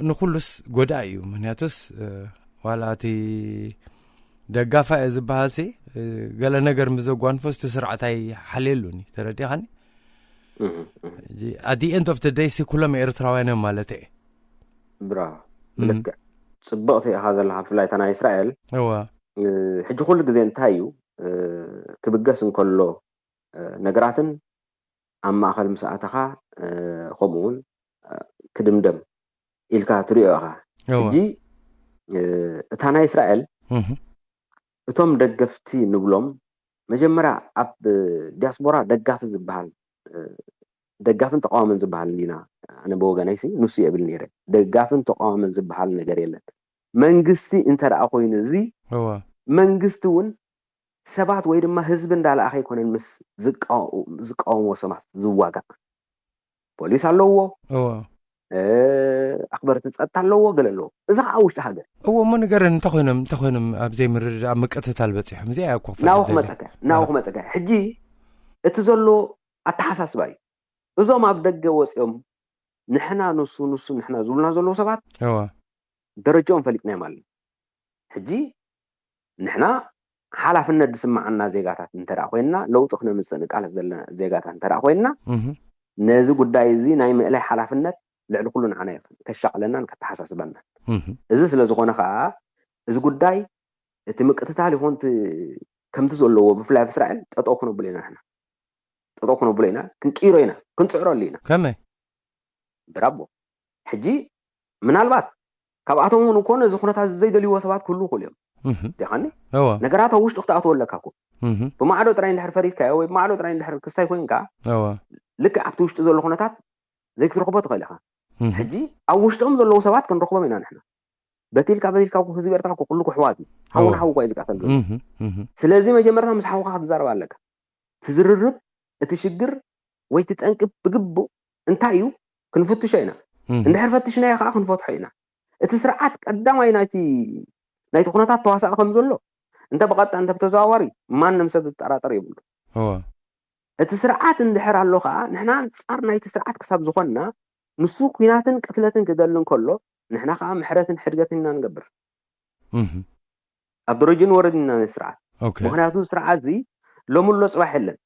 ንኩሉስ ጎዳእ እዩ። ምክንያቱስ ዋላ እቲ ደጋፋ እየ ዝበሃል ሲ ገለ ነገር ምስ ዘጓንፎ ስቲ ስርዓት ኣይሓልየሉኒ። ተረዲኻኒ? At the end of the day ሲ ኩሎም ኤርትራውያን እዮም ማለት እየ። ብራ ልክዕ ጽብቕቲ ኢኻ ዘለኻ። ብፍላይ እታ ናይ እስራኤል እዋ ሕጂ ኩሉ ግዜ እንታይ እዩ ክብገስ እንከሎ ነገራትን ኣብ ማእኸል ምስ ኣተኻ ከምኡ እውን ክድምደም ኢልካ ትሪኦ ኢኻ። እዋ ሕጂ እታ ናይ እስራኤል እህ እቶም ደገፍቲ ንብሎም መጀመርያ ኣብ ዲያስፖራ ደጋፊ ዝበሃል ደጋፍን ተቃዋምን ዝበሃል እንዲና። ኣነ ብወገነይ ሲ ንሱ የብል ነይረ። ደጋፍን ተቃዋምን ዝበሃል ነገር የለን። መንግስቲ እንተ ደኣ ኮይኑ እዚ እዋ መንግስቲ እውን ሰባት ወይ ድማ ህዝቢ እንዳለኣኸ ኣይኮነን ምስ ዝቃወ- ዝቃወምዎ ሰባት ዝዋጋእ። ፖሊስ ኣለዎ፣ እዋ ኣኽበርቲ ፀጥታ ኣለዎ፣ ገለ ኣለዎ። እዚ ከዓ ውሽጢ ሃገር እዎ እሞ ንገረን እንተኮይኖም እንተኮይኖም ኣብ ዘይምርድዳእ ኣብ ምቅትታል በፂሖም እዚኣ እኮ ክፈልጥ ናው ደልየ። ክመፀካ ናው ክመፀካ። ሕጂ እቲ ዘሎ ኣተሓሳስባ እዩ። እዞም ኣብ ደገ ወፂኦም ንሕና ንሱ ንሱ ንሕና ዝብሉና ዘለዉ ሰባት እዋ ደረጃኦም ፈሊጥናዮም ኣለና። ሕጂ ንሕና ሓላፍነት ዝስምዓና ዜጋታት እንተ ደኣ ኮይንና፣ ለውጢ ክነምፅእ ንቃለስ ዘለና ዜጋታት እንተ ደኣ ኮይንና፣ እህ ነዚ ጉዳይ እዚ ናይ ምእላይ ሓላፍነት ልዕሊ ኩሉ ንዓና እዩ ከሻቕለናን ከተሓሳስበናን። እህ እዚ ስለ ዝኾነ ከዓ እዚ ጉዳይ እቲ ምቅትታል ይኹን እቲ ከምቲ ዘለዎ ብፍላይ ኣብ እስራኤል ጠጠው ክነብሎ ኢና። ንሕና ጠጠው ክነብሎ ኢና፣ ክንቅይሮ ኢና፣ ክንፅዕረሉ ኢና። ከመይ ብራቦ ሕጂ ምናልባት ካብኣቶም እውን እኮ ነዚ ኩነታት ዘይደልይዎ ሰባት ክህልዉ ይኽእሉ እዮም። እህ ዲኻኒ እዋ ነገራት ኣብ ውሽጡ ክትኣትወለካ እኮ እህ ብማዕዶ ጥራይ እንድሕር ፈሪድካዮ ወይ ብማዕዶ ጥራይ እንድሕር ክስታይ ኮይንካ እዋ ልክዕ ኣብቲ ውሽጡ ዘሎ ኩነታት ዘይክትረኽቦ ትኽእል ኢኻ። እህ ሕጂ ኣብ ውሽጦም ዘለዉ ሰባት ክንረኽቦም ኢና ንሕና። በቲልካ በቲልካ እኮ ህዝቢ ኤርትራ እኮ ኩሉ ክሕዋት እዩ። ሓው እዋ። ንሓው እኳ እዩ ዝቃተል ዘሎ። እህ እህ ስለዚ መጀመርታ ምስ ሓውካ ክትዛረብ ኣለካ። ትዝርርብ እቲ ሽግር ወይ እቲ ጠንቂ ብግቡእ እንታይ እዩ ክንፍትሾ ኢና። እህ እንድሕር ፈትሽናዮ ከዓ ክንፈትሖ ኢና። እቲ ስርዓት ቀዳማይ ናይቲ ናይቲ ኩነታት ተዋሳኢ ከም ዘሎ እንተ ብቐጥታ እንተ ብተዘዋዋሪ ማንም ሰብ ዝጠራጠር የብሉ። እዋ እቲ ስርዓት እንድሕር ኣሎ ከዓ ንሕና ኣንጻር ናይቲ ስርዓት ክሳብ ዝኾንና ንሱ ኲናትን ቅትለትን ክደሊ እንከሎ ንሕና ከዓ ምሕረትን ሕድገትን ኢና ንገብር እህ ኣብ ደረጃ ንወረድ ኢና ነቲ ስርዓት ኦኬ ምክንያቱ ስርዓት እዚ ሎሚ ኣሎ ፅባሕ የለን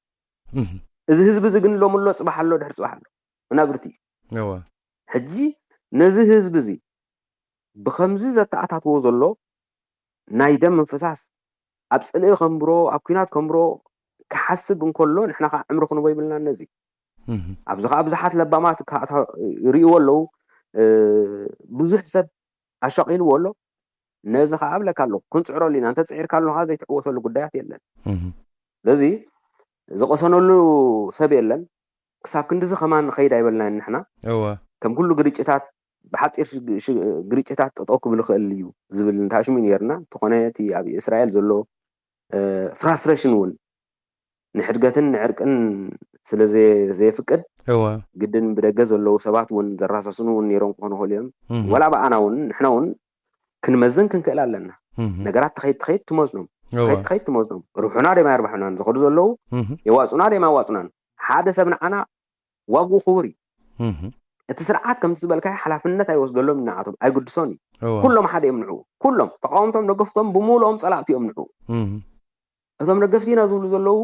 እህ እዚ ህዝቢ እዚ ግን ሎሚ ኣሎ ፅባሕ ኣሎ ድሕሪ ፅባሕ ኣሎ መናብርቲ እዩ እዋ ሕጂ ነዚ ህዝቢ እዚ ብከምዚ ዘተኣታትዎ ዘሎ ናይ ደም ምፍሳስ ኣብ ፅልኢ ከንብሮ ኣብ ኲናት ከንብሮ ክሓስብ እንከሎ ንሕና ከዓ ዕምሪ ክንቦ ይብልና ነዚ እህ ኣብዚ ከዓ ብዙሓት ለባማት ይርእይዎ ኣለዉ ብዙሕ ሰብ ኣሻቂልዎ ኣሎ ነዚ ከዓ እብለካ ኣለኹ ክንፅዕረሉ ኢና እንተፅዒርካ ኣለካ ዘይትዕወተሉ ጉዳያት የለን እህ ስለዚ ዝቀሰነሉ ሰብ የለን ክሳብ ክንድዚ ከማን ንኸይድ ኣይበልናን ንሕና እዋ ከም ኩሉ ግርጭታት ብሓፂር ግርጭታት ጠጠው ክብል ይኽእል እዩ ዝብል እንታሽሙ ነርና እንተኾነ እቲ ኣብ እስራኤል ዘሎ ፍራስትሬሽን እውን ንሕድገትን ንዕርቅን ስለ ዘየፍቅድ እዋ ግድን ብደገ ዘለዉ ሰባት እውን ዘራሳስኑ እውን ነይሮም ክኾኑ ይኽእሉ እዮም ወላ ብኣና እውን ንሕና እውን ክንመዝን ክንክእል ኣለና ነገራት ትኸይድ ትኸይድ ትመዝኖም፣ ትኸይድ ትኸይድ ትመዝኖም። ርብሑና ደማ የርብሑናን ዝኸዱ ዘለዉ፣ የዋፁና ደማ የዋፁናን። ሓደ ሰብ ንዓና ዋግኡ ክቡር እዩ። እቲ ስርዓት ከምቲ ዝበልካዮ ሓላፍነት ኣይወስደሎም፣ ንዓቶም ኣይግድሶን እዩ። ኩሎም ሓደ እዮም ንዕኡ። ኩሎም ተቃወምቶም ደገፍቶም ብምሉኦም ጸላእቲ እዮም ንዕኡ። እቶም ደገፍቲ ኢና ዝብሉ ዘለዉ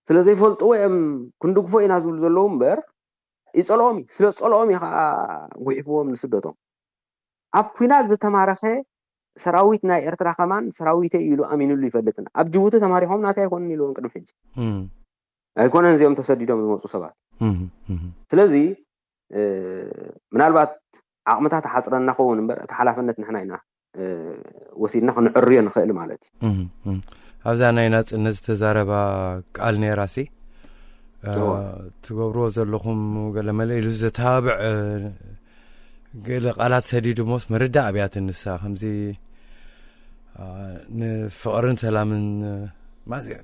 ስለ ዘይፈልጥዎ እዮም፣ ክንድግፎ ኢና ዝብሉ ዘለዉ እምበር፣ ይጸልኦም እዩ። ስለ ዝጸልኦም እዩ ከዓ ጉሒፍዎም ንስደቶም። ኣብ ኲናት ዝተማረኸ ሰራዊት ናይ ኤርትራ ከማን ሰራዊተይ ኢሉ ኣሚንሉ ይፈልጥን። ኣብ ጅቡቲ ተማሪኾም ናተይ ኣይኮኑን ኢልዎም ቅድሚ ሕጂ። ኣይኮነን እዚኦም ተሰዲዶም ዝመፁ ሰባት። ስለዚ ምናልባት ዓቕምታት ሓፅረና ክኸውን እምበር፣ እቲ ሓላፍነት ንሕና ኢና ወሲድና ክንዕርዮ ንኽእል ማለት እዩ። ኣብዛ ናይ ናፅነት ዝተዛረባ ቃል ነይራ ሲ ትገብርዎ ዘለኹም ገለ መለ ኢሉ ዘተባብዕ ገለ ቃላት ሰዲዱ ሞስ ምርዳእ ኣብያት ንሳ ከምዚ ንፍቕርን ሰላምን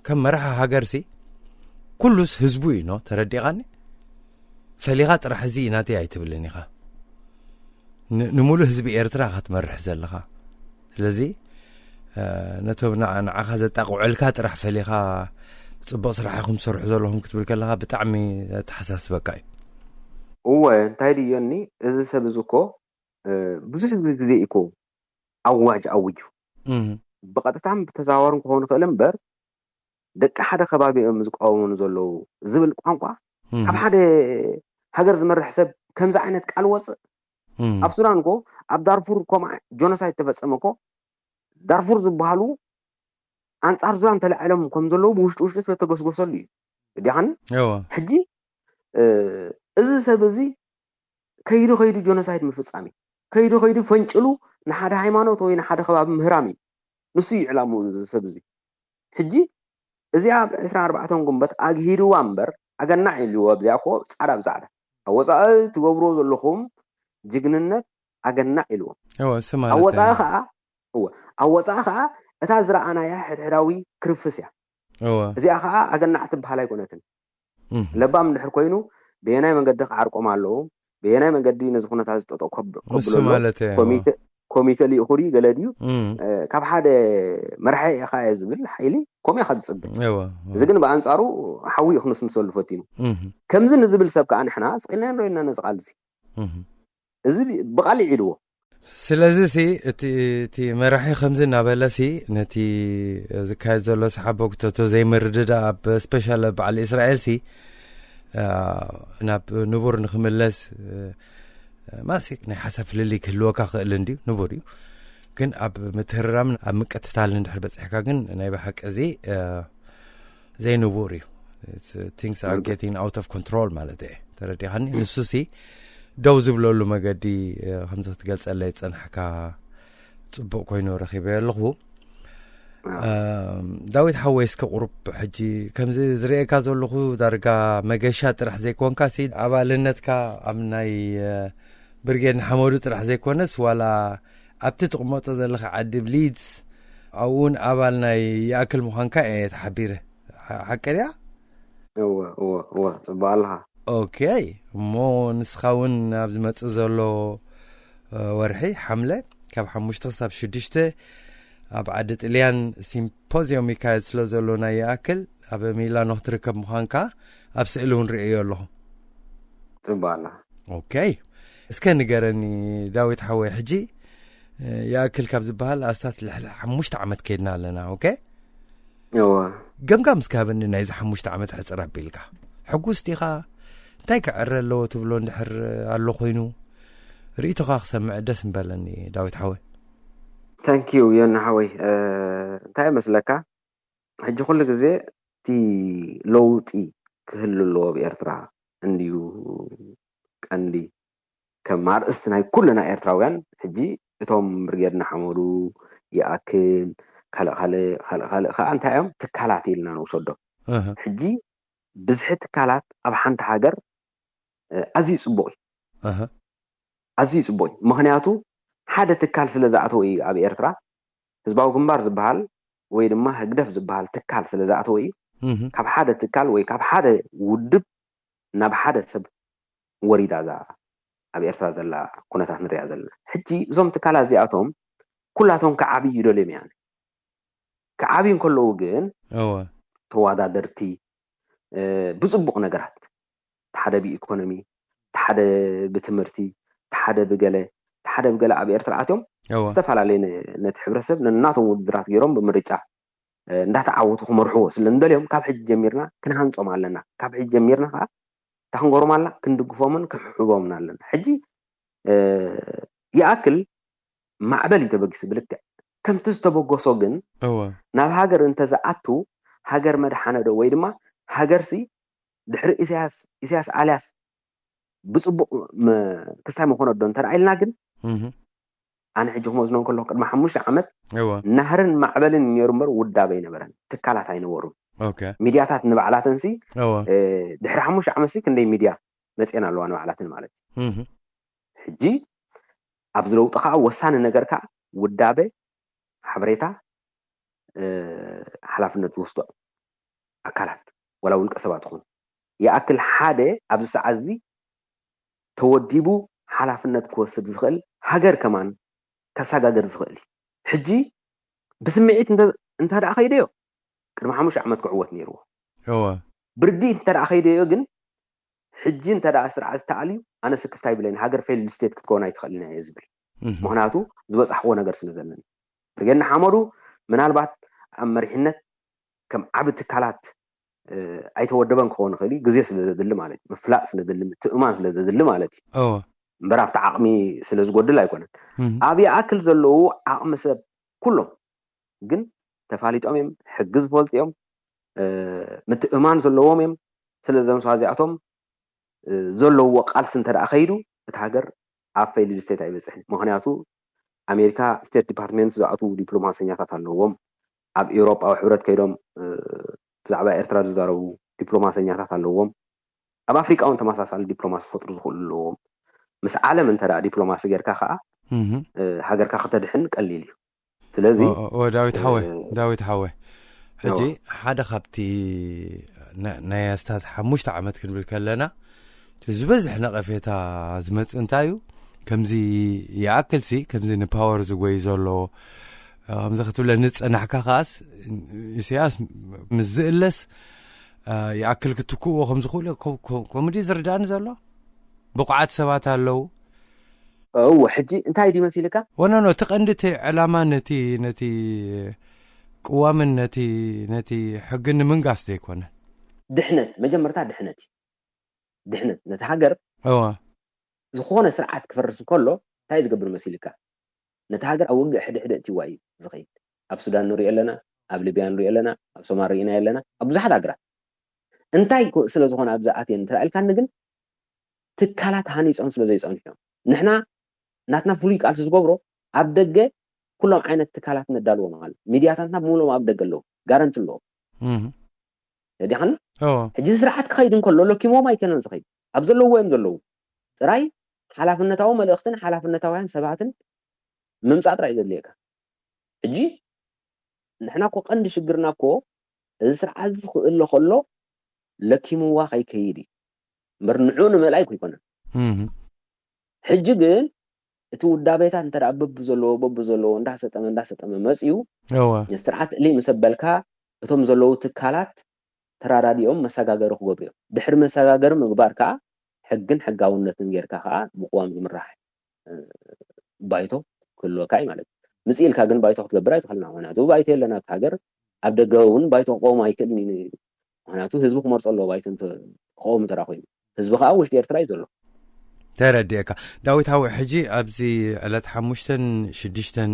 ከም መራሒ ሃገር ሲ ኩሉስ ህዝቡ እዩ ኖ ተረዲቓኒ። ፈሊኻ ጥራሕ እዚ ናተይ ኣይትብልን ኢኻ። ንምሉእ ህዝቢ ኤርትራ ኢኻ ትመርሕ ዘለኻ። ስለዚ ነቶም ንዓኻ ዘጣቕዑልካ ጥራሕ ፈሊኻ ፅቡቕ ስራሕ ኢኹም ትሰርሑ ዘለኹም ክትብል ከለኻ ብጣዕሚ ተሓሳስበካ እዩ። እወ እንታይ ድዮኒ እዚ ሰብ እዚ እኮ ብዙሕ ግዜ እኮ ኣዋጅ ኣውጁ ብቐጥታን ብተዘዋወርን ክኸውን ይኽእል እምበር ደቂ ሓደ ከባቢ እዮም ዝቃወሙኒ ዘለዉ ዝብል ቋንቋ ካብ ሓደ ሃገር ዝመርሕ ሰብ ከምዚ ዓይነት ቃል ወፅእ ኣብ ሱዳን እኮ ኣብ ዳርፉር ኮማ ጆኖሳይድ ተፈፀመ እኮ ዳርፉር ዝበሃሉ ኣንፃር ሱዳን ተላዒሎም ከም ዘለዉ ብውሽጢ ውሽጢ ስለተጎስጎሰሉ እዩ እዲኻኒ ሕጂ እዚ ሰብ እዚ ከይዱ ከይዱ ጆኖሳይድ ምፍፃም እዩ ከይዱ ከይዱ ፈንጭሉ ንሓደ ሃይማኖት ወይ ንሓደ ከባቢ ምህራም እዩ ንሱ እዩ ዕላምኡ እዚ ሰብ እዚ ሕጂ እዚኣ ዕስራን ኣርባዕተን ጉንበት ኣግሂድዋ እምበር ኣገናዕ ኢልዎ ኣብዚኣ እኮ ፃዕዳ ብፃዕዳ ኣወፃኢ ትገብርዎ ዘለኹም ጅግንነት ኣገናዕ ኢልዎም ኣወፃኢ ከዓ እወ ኣወፃኢ ከዓ እታ ዝረኣናያ ሕድሕዳዊ ክርፍስ እያ እዚኣ ከዓ ኣገናዕ ትበሃል ኣይኮነትን ለባም እንድሕር ኮይኑ በየናይ መንገዲ ክዓርቆም ኣለዎም በየናይ መንገዲ ነዚ ኩነታት ዝጠጠው ከብሎም ኮሚተ ልኢኹ ድዩ ገለ ድዩ ካብ ሓደ መርሐ ኢኻ እየ ዝብል ሓይሊ ከምኡ ኢኻ ዝፅበ እዚ ግን ብኣንፃሩ ሓዊ እዩ ክንስንሰሉ ፈቲኑ ከምዚ ንዝብል ሰብ ከዓ ንሕና ስቂልና ንሪኦና ነዚ ቃል እዚ እዚ ብቃሊዕ ኢልዎ ስለዚ ሲ እቲ እቲ መራሒ ከምዚ እናበለ ሲ ነቲ ዝካየድ ዘሎ ሰሓቦ ክተቶ ዘይምርድዳ ኣብ ስፔሻል በዓል እስራኤል ሲ ናብ ንቡር ንክምለስ ማሲክ ናይ ሓሳብ ፍልልይ ክህልወካ ክእል እንድዩ ንቡር እዩ ግን ኣብ ምትህርራምን ኣብ ምቅትታልን እንድሕር በፅሕካ ግን ናይ ብሓቂ እዚ ዘይንቡር እዩ things are getting out of control ማለት እየ ተረዲኻኒ ንሱ ሲ ደው ዝብለሉ መገዲ ከምዚ ክትገልፀለይ ዝፀናሕካ ፅቡቅ ኮይኑ ረኪበ ኣለኹ ዳዊት ሓወይ እስከ ቁሩብ ሕጂ ከምዚ ዝርእየካ ዘለኹ ዳርጋ መገሻ ጥራሕ ዘይኮንካ ሲ ኣባልነትካ ኣብ ናይ ብርጌድ ንሓመዱ ጥራሕ ዘይኮነስ ዋላ ኣብቲ ትቕመጦ ዘለኻ ዓዲ ብሊድስ ኣብኡን ኣባል ናይ ይኣክል ምዃንካ እየ ተሓቢረ ሓቂ ድያ እወ እወ እወ ፅቡቅ ኣለኻ ኦኬ እሞ ንስኻ እውን ኣብ ዝመፅእ ዘሎ ወርሒ ሓምለ ካብ ሓሙሽተ ክሳብ ሽዱሽተ ኣብ ዓዲ ጥልያን ሲምፖዚዮም ይካየድ ስለ ዘሎ ናይ ይኣክል ኣብ ሚላኖ ክትርከብ ምዃንካ ኣብ ስእሊ እውን ርእዮ ኣለኹ ፅቡቅ ኣለኻ ኦኬ እስከ ንገረኒ ዳዊት ሓወይ ሕጂ ይኣክል ካብ ዝበሃል ኣስታት ልሕሊ ሓሙሽተ ዓመት ከይድና ኣለና ኦኬ እወ ገምጋም እስከ ሃበኒ ናይዚ ሓሙሽተ ዓመት ሕፅር ኣቢልካ ሕጉስ ዲኻ እንታይ ክዕረ ኣለዎ ትብሎ እንድሕር ኣሎ ኮይኑ ርእቶኻ ክሰምዕ ደስ ምበለኒ ዳዊት ሓወይ ታንኪዩ ዮኒ ሓወይ እንታይ መስለካ ሕጂ ኩሉ ግዜ እቲ ለውጢ ክህሉ ኣለዎ ኣብ ኤርትራ እንድዩ ቀንዲ ከም ኣርእስቲ ናይ ኩልና ኤርትራውያን ሕጂ እቶም ብርጌድ ንሓመዱ ይኣክል ካልእ ካልእ ካልእ ካልእ ከዓ እንታይ እዮም ትካላት ኢልና ንውሰዶ ሕጂ ብዝሒ ትካላት ኣብ ሓንቲ ሃገር ኣዝዩ ፅቡቅ እዩ ኣዝዩ ፅቡቅ እዩ ምክንያቱ ሓደ ትካል ስለ ዝኣተወ እዩ ኣብ ኤርትራ ህዝባዊ ግንባር ዝበሃል ወይ ድማ ህግደፍ ዝበሃል ትካል ስለ ዝኣተወ እዩ ካብ ሓደ ትካል ወይ ካብ ሓደ ውድብ ናብ ሓደ ሰብ ወሪዳ እዛ ኣብ ኤርትራ ዘላ ኩነታት ንሪኣ ዘለና ሕጂ እዞም ትካላት እዚኣቶም ኩላቶም ክዓብዩ ይደልዮም እያ። ክዓብዩ እንከለዉ ግን እወ ተወዳደርቲ ብፅቡቕ ነገራት፣ ሓደ ብኢኮኖሚ፣ ሓደ ብትምህርቲ፣ ሓደ ብገለ ሓደ ብገለ ኣብ ኤርትራ ኣትዮም እወ ዝተፈላለየ ነቲ ሕብረተሰብ ነናቶም ውድድራት ገይሮም ብምርጫ እንዳተዓወቱ ክመርሕዎ ስለ እንደልዮም ካብ ሕጂ ጀሚርና ክንሃንፆም ኣለና። ካብ ሕጂ ጀሚርና ከዓ እታ ክንጎሮም ኣላ ክንድግፎምን ክንሕቦምን ኣለና። ሕጂ ይኣክል ማዕበል እዩ ተበጊሱ ብልክዕ ከምቲ ዝተበገሶ ግን እወ ናብ ሃገር እንተዝኣቱ ሃገር መድሓነ ዶ ወይ ድማ ሃገርሲ ድሕሪ ኢሳያስ ኢሳያስ ኣልያስ ብፅቡቕ ክስታይ መኾነ ዶ እንተ ኢልና ግን ኣነ ሕጂ ክመዝኖ ከለኹ ቅድሚ ሓሙሽተ ዓመት እወ ናህርን ማዕበልን ነይሩ እምበር ውዳበ ኣይነበረን። ትካላት ኣይነበሩን። ኦኬ ሚድያታት ንባዕላተንሲ እወ ድሕሪ ሓሙሽተ ዓመትሲ ክንደይ ሚድያ መፅኤን ኣለዋ ንባዕላትን ማለት እዩ። ሕጂ ኣብዚ ለውጢ ከዓ ወሳኒ ነገር ከዓ ውዳበ ሓበሬታ ሓላፍነት ዝወስዶ ኣካላት ወላ ውልቀ ሰባት ይኹን ይኣክል ሓደ ኣብዚ ሰዓት እዚ ተወዲቡ ሓላፍነት ክወስድ ዝኽእል ሃገር ከማን ከሰጋገር ዝኽእል እዩ። ሕጂ ብስምዒት እንተ ደኣ ከይደዮ ቅድሚ ሓሙሽተ ዓመት ክዕወት ነይርዎ። እወ ብርዲ እንተ ደኣ ከይደዮ ግን ሕጂ እንተ ደኣ ስርዓት ዝተኣልዩ ኣነ ስክፍታ ይብለኒ። ሃገር ፌይልድ ስቴት ክትከውን ኣይትኽእልን እየ ዝብል። ምክንያቱ ዝበፃሕዎ ነገር ስለ ዘለኒ። ብርጌድ ንሓመዱ ምናልባት ኣብ መሪሕነት ከም ዓቢ ትካላት ኣይተወደበን ክኸውን ይኽእል እዩ። ግዜ ስለ ዘድሊ ማለት እዩ። ምፍላጥ ስለ ዘድሊ፣ ምትእማን ስለ ዘድሊ ማለት እዩ። እወ እምበር ኣብቲ ዓቕሚ ስለ ዝጎድል ኣይኮነን። ኣብ ይኣክል ዘለዉ ዓቕሚ ሰብ ኩሎም ግን ተፋሊጦም እዮም፣ ሕጊ ዝፈልጡ እዮም፣ ምትእማን ዘለዎም እዮም። ስለዚ እዞም ሰባት እዚኣቶም ዘለውዎ ቃልሲ እንተ ደኣ ከይዱ እቲ ሃገር ኣብ ፌይልድ ስቴት ኣይበፅሕን። ምክንያቱ ኣሜሪካ ስቴት ዲፓርትመንት ዝኣትዉ ዲፕሎማሰኛታት ኣለዎም። ኣብ ኤውሮጳዊ ሕብረት ከይዶም ብዛዕባ ኤርትራ ዝዛረቡ ዲፕሎማሰኛታት ኣለዎም። ኣብ ኣፍሪቃ እውን ተመሳሳሊ ዲፕሎማሲ ክፈጥሩ ዝኽእሉ ኣለዎም። ምስ ዓለም እንተ ደኣ ዲፕሎማሲ ጌርካ ከዓ ሃገርካ ከተድሕን ቀሊል እዩ። ስለዚ ዳዊት ሓወ ዳዊት ሓወ ሕጂ ሓደ ካብቲ ናይ ኣስታት ሓሙሽተ ዓመት ክንብል ከለና እቲ ዝበዝሕ ነቐፌታ ዝመፅእ እንታይ እዩ? ከምዚ ይኣክልሲ ከምዚ ንፓወር ዝጎይ ዘሎ ከምዚ ክትብለ ንፀናሕካ ከዓስ ኢሳያስ ምስ ዝእለስ ይኣክል ክትክእዎ ከም ዝኽእሉ ከምኡ ድዩ ዝርዳእኒ ዘሎ? ብቑዓት ሰባት ኣለዉ። እወ ሕጂ እንታይ ድዩ መሲልካ? ወኖኖ እቲ ቀንዲ እቲ ዕላማ ነቲ ነቲ ቅዋምን ነቲ ነቲ ሕጊ ንምንጋስ ዘይኮነ ድሕነት መጀመርታ ድሕነት እዩ። ድሕነት ነቲ ሃገር እወ ዝኾነ ስርዓት ክፈርስ እንከሎ እንታይ ዝገብር መሲልካ? ነቲ ሃገር ኣብ ውግእ ሕድሕድ እትዋ እዩ ዝኸይድ። ኣብ ሱዳን ንሪኦ ኣለና፣ ኣብ ሊብያ ንሪኦ ኣለና፣ ኣብ ሶማል ርኢና ኣለና፣ ኣብ ብዙሓት ሃገራት እንታይ ስለ ዝኾነ ኣብዚ ኣትየን እንተ ኢልካኒ ግን ትካላት ሃኒፆም ስለ ዘይፀንሑ እዮም። ንሕና ናትና ፍሉይ ቃልሲ ዝገብሮ ኣብ ደገ ኩሎም ዓይነት ትካላት ነዳልዎም ኣሎ። ሚድያታትና ብምሎም ኣብ ደገ ኣለዉ፣ ጋረንቲ ኣለዎም። ተዲኻኒ ሕጂ ስርዓት ክኸይድ እንከሎ ለኪሞም ኣይከነን ዝኸይድ ኣብ ዘለውዎ እዮም ዘለዉ። ጥራይ ሓላፍነታዊ መልእኽትን ሓላፍነታውያን ሰባትን ምምፃእ ጥራይ ዘድልየካ። ሕጂ ንሕና እኮ ቀንዲ ሽግርና እኮ እዚ ስርዓት እዚ ክእለ ከሎ ለኪምዋ ከይከይድ እዩ እምበር ንዑ ንምእላይ ኣይኮነን። ሕጂ ግን እቲ ውዳቤታት እንተ በቢ ዘለዎ በቢ ዘለዎ እንዳሰጠመ እንዳሰጠመ መፅዩ እወ ንስርዓት እሊ ምስ ኣበልካ እቶም ዘለዉ ትካላት ተራዳዲኦም መሰጋገሪ ክገብሩ እዮም። ድሕሪ መሰጋገሪ ምግባር ከዓ ሕግን ሕጋውነትን ጌርካ ከዓ ብቅዋም ዝምራሕ ባይቶ ክህልወካ እዩ ማለት እዩ። ምስ ኢልካ ግን ባይቶ ክትገብር ኣይትኽእልና። ምክንያቱ ባይቶ የለን ኣብቲ ሃገር። ኣብ ደገ እውን ባይቶ ክቆም ኣይክእልን እዩ። ምክንያቱ ህዝቢ ክመርፆ ኣለዎ ባይቶ ክቆም እንተ ኮይኑ። ህዝቢ ከዓ ውሽጢ ኤርትራ እዩ ዘሎ። ተረዲእካ ዳዊት ሓወ። ሕጂ ኣብዚ ዕለት ሓሙሽተን ሽዱሽተን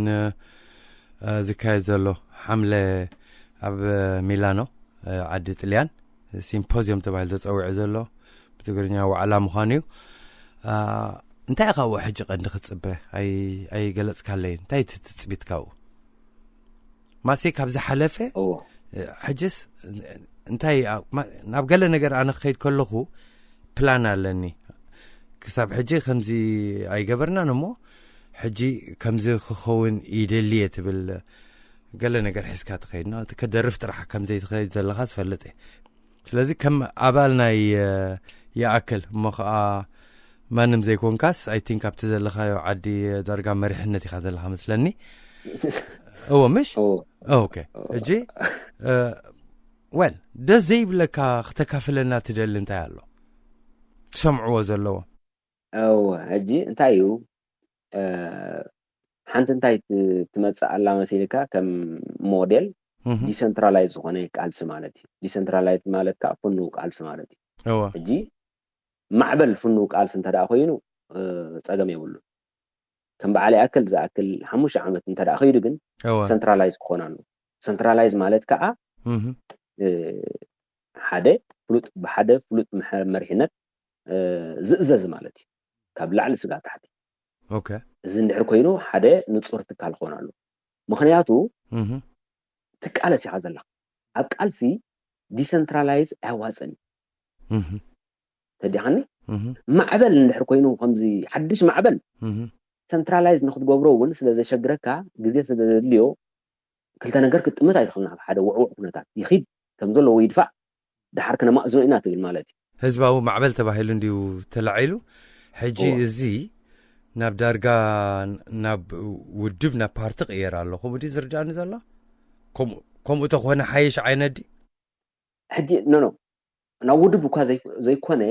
ዝካየድ ዘሎ ሓምለ ኣብ ሚላኖ ዓዲ ጥልያን ሲምፖዚየም ተባሂሉ ተፀዊዑ ዘሎ ብትግርኛ ዋዕላ ምዃኑ እዩ። እንታይ ኢኻ ኣብኡ ሕጂ ቀንዲ ክትፅበ? ኣይገለፅካለይን። እንታይ እቲ ትፅቢት ካብኡ? ማሲ ካብ ዝሓለፈ ሕጅስ እንታይ ናብ ገለ ነገር ኣነ ክኸይድ ከለኹ ፕላን ኣለኒ። ክሳብ ሕጂ ከምዚ ኣይገበርናን እሞ ሕጂ ከምዚ ክኸውን ይደልየ ትብል ገለ ነገር ሒዝካ ትኸይድና እቲ ከደርፍ ጥራሕ ከምዘይ ትኸይድ ዘለኻ ዝፈልጥ እየ። ስለዚ ከም ኣባል ናይ ይኣክል እሞ ከዓ ማንም ዘይኮንካስ ኣይ ቲንክ ኣብቲ ዘለኻዮ ዓዲ ዳርጋ መሪሕነት ኢኻ ዘለኻ መስለኒ። እዎ ምሽ? ኦኬ። እጂ ወል ደስ ዘይብለካ ክተካፍለና ትደሊ እንታይ ኣሎ ክሰምዕዎ ዘለዎ? እወ፣ ሕጂ እንታይ እዩ? ሓንቲ እንታይ ትመፅእ ኣላ መሲልካ ከም ሞዴል ዲሰንትራላይዝ ዝኾነ ቃልሲ ማለት እዩ። ዲሰንትራላይዝ ማለት ከዓ ፍኑው ቃልሲ ማለት እዩ። ሕጂ ማዕበል ፍኑው ቃልሲ እንተ ደኣ ኮይኑ ፀገም የብሉ። ከም በዓል ይኣክል ዝኣክል ሓሙሽተ ዓመት እንተ ደኣ ከይዱ ግን ሰንትራላይዝ ክኾን ኣሎ። ሰንትራላይዝ ማለት ከዓ ሓደ ፍሉጥ ብሓደ ፍሉጥ መሪሕነት ዝእዘዝ ማለት እዩ። ካብ ላዕሊ ስጋብ ታሕቲ። እዚ እንድሕር ኮይኑ ሓደ ንፁር ትካል ክኾን ኣሎ። ምክንያቱ ትቃለስ ኢኻ ዘለካ። ኣብ ቃልሲ ዲሰንትራላይዝ ኣያዋፅን እዩ። ተዲኻኒ? ማዕበል እንድሕር ኮይኑ ከምዚ ሓድሽ ማዕበል ሰንትራላይዝ ንክትገብሮ እውን ስለ ዘሸግረካ ግዜ ስለ ዘድልዮ ክልተ ነገር ክትጥምት ኣይትኽእልን። ኣብ ሓደ ውዕውዕ ኩነታት ይኺድ ከም ዘሎ ወይ ድፋዕ ደሓር ክነማእዝኖ ኢና ትብል ማለት እዩ። ህዝባዊ ማዕበል ተባሂሉ እንድዩ ተላዒሉ። ሕጂ እዚ ናብ ዳርጋ ናብ ውድብ ናብ ፓርቲ ቅየር ኣሎ። ከምኡ ድዩ ዝርዳእኒ ዘሎ? ከምኡ ተኾነ ሓይሽ ዓይነት ድዩ? ሕጂ ኖ ኖ ናብ ውድብ እኳ ዘይኮነ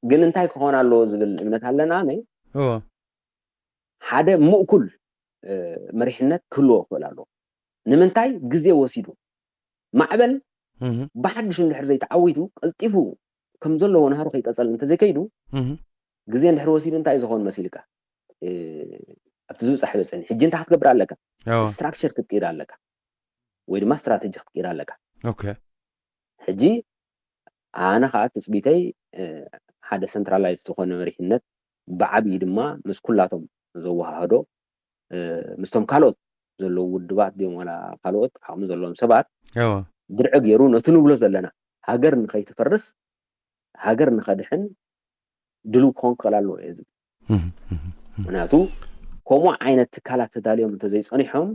ግን እንታይ ክኾን ኣለዎ ዝብል እምነት ኣለና። ኣነ ሓደ ምእኩል መሪሕነት ክህልዎ ክኽእል ኣለዎ። ንምንታይ ግዜ ወሲዱ ማዕበል ብሓድሽ እንድሕር ዘይተዓዊቱ ቀልጢፉ ከም ዘለዎ ናህሩ ከይቀጸል እንተዘይከይዱ ግዜ እንድሕር ወሲዱ እንታይ እዩ ዝኸውን መሲልካ? ኣብቲ ዝብጻሕ ይበጽሕኒ። ሕጂ እንታይ ክትገብር ኣለካ? ስትራክቸር ክትቅይር ኣለካ ወይ ድማ ስትራተጂ ክትቅይር ኣለካ። ሕጂ ኣነ ከዓ ትፅቢተይ ሓደ ሰንትራላይዝ ዝኾነ መሪሕነት ብዓብዪ ድማ ምስ ኩላቶም ዘወሃህዶ ምስቶም ካልኦት ዘለዉ ውድባት ድዮም ዋላ ካልኦት ዓቕሚ ዘለዎም ሰባት ድርዒ ገይሩ ነቲ ንብሎ ዘለና ሃገር ንኸይትፈርስ ሃገር ንኸድሕን ድልው ክኾን ክኽእል ኣለዎ እየ ዝብል። ምክንያቱ ከምኡ ዓይነት ትካላት ተዳልዮም እንተዘይፀኒሖም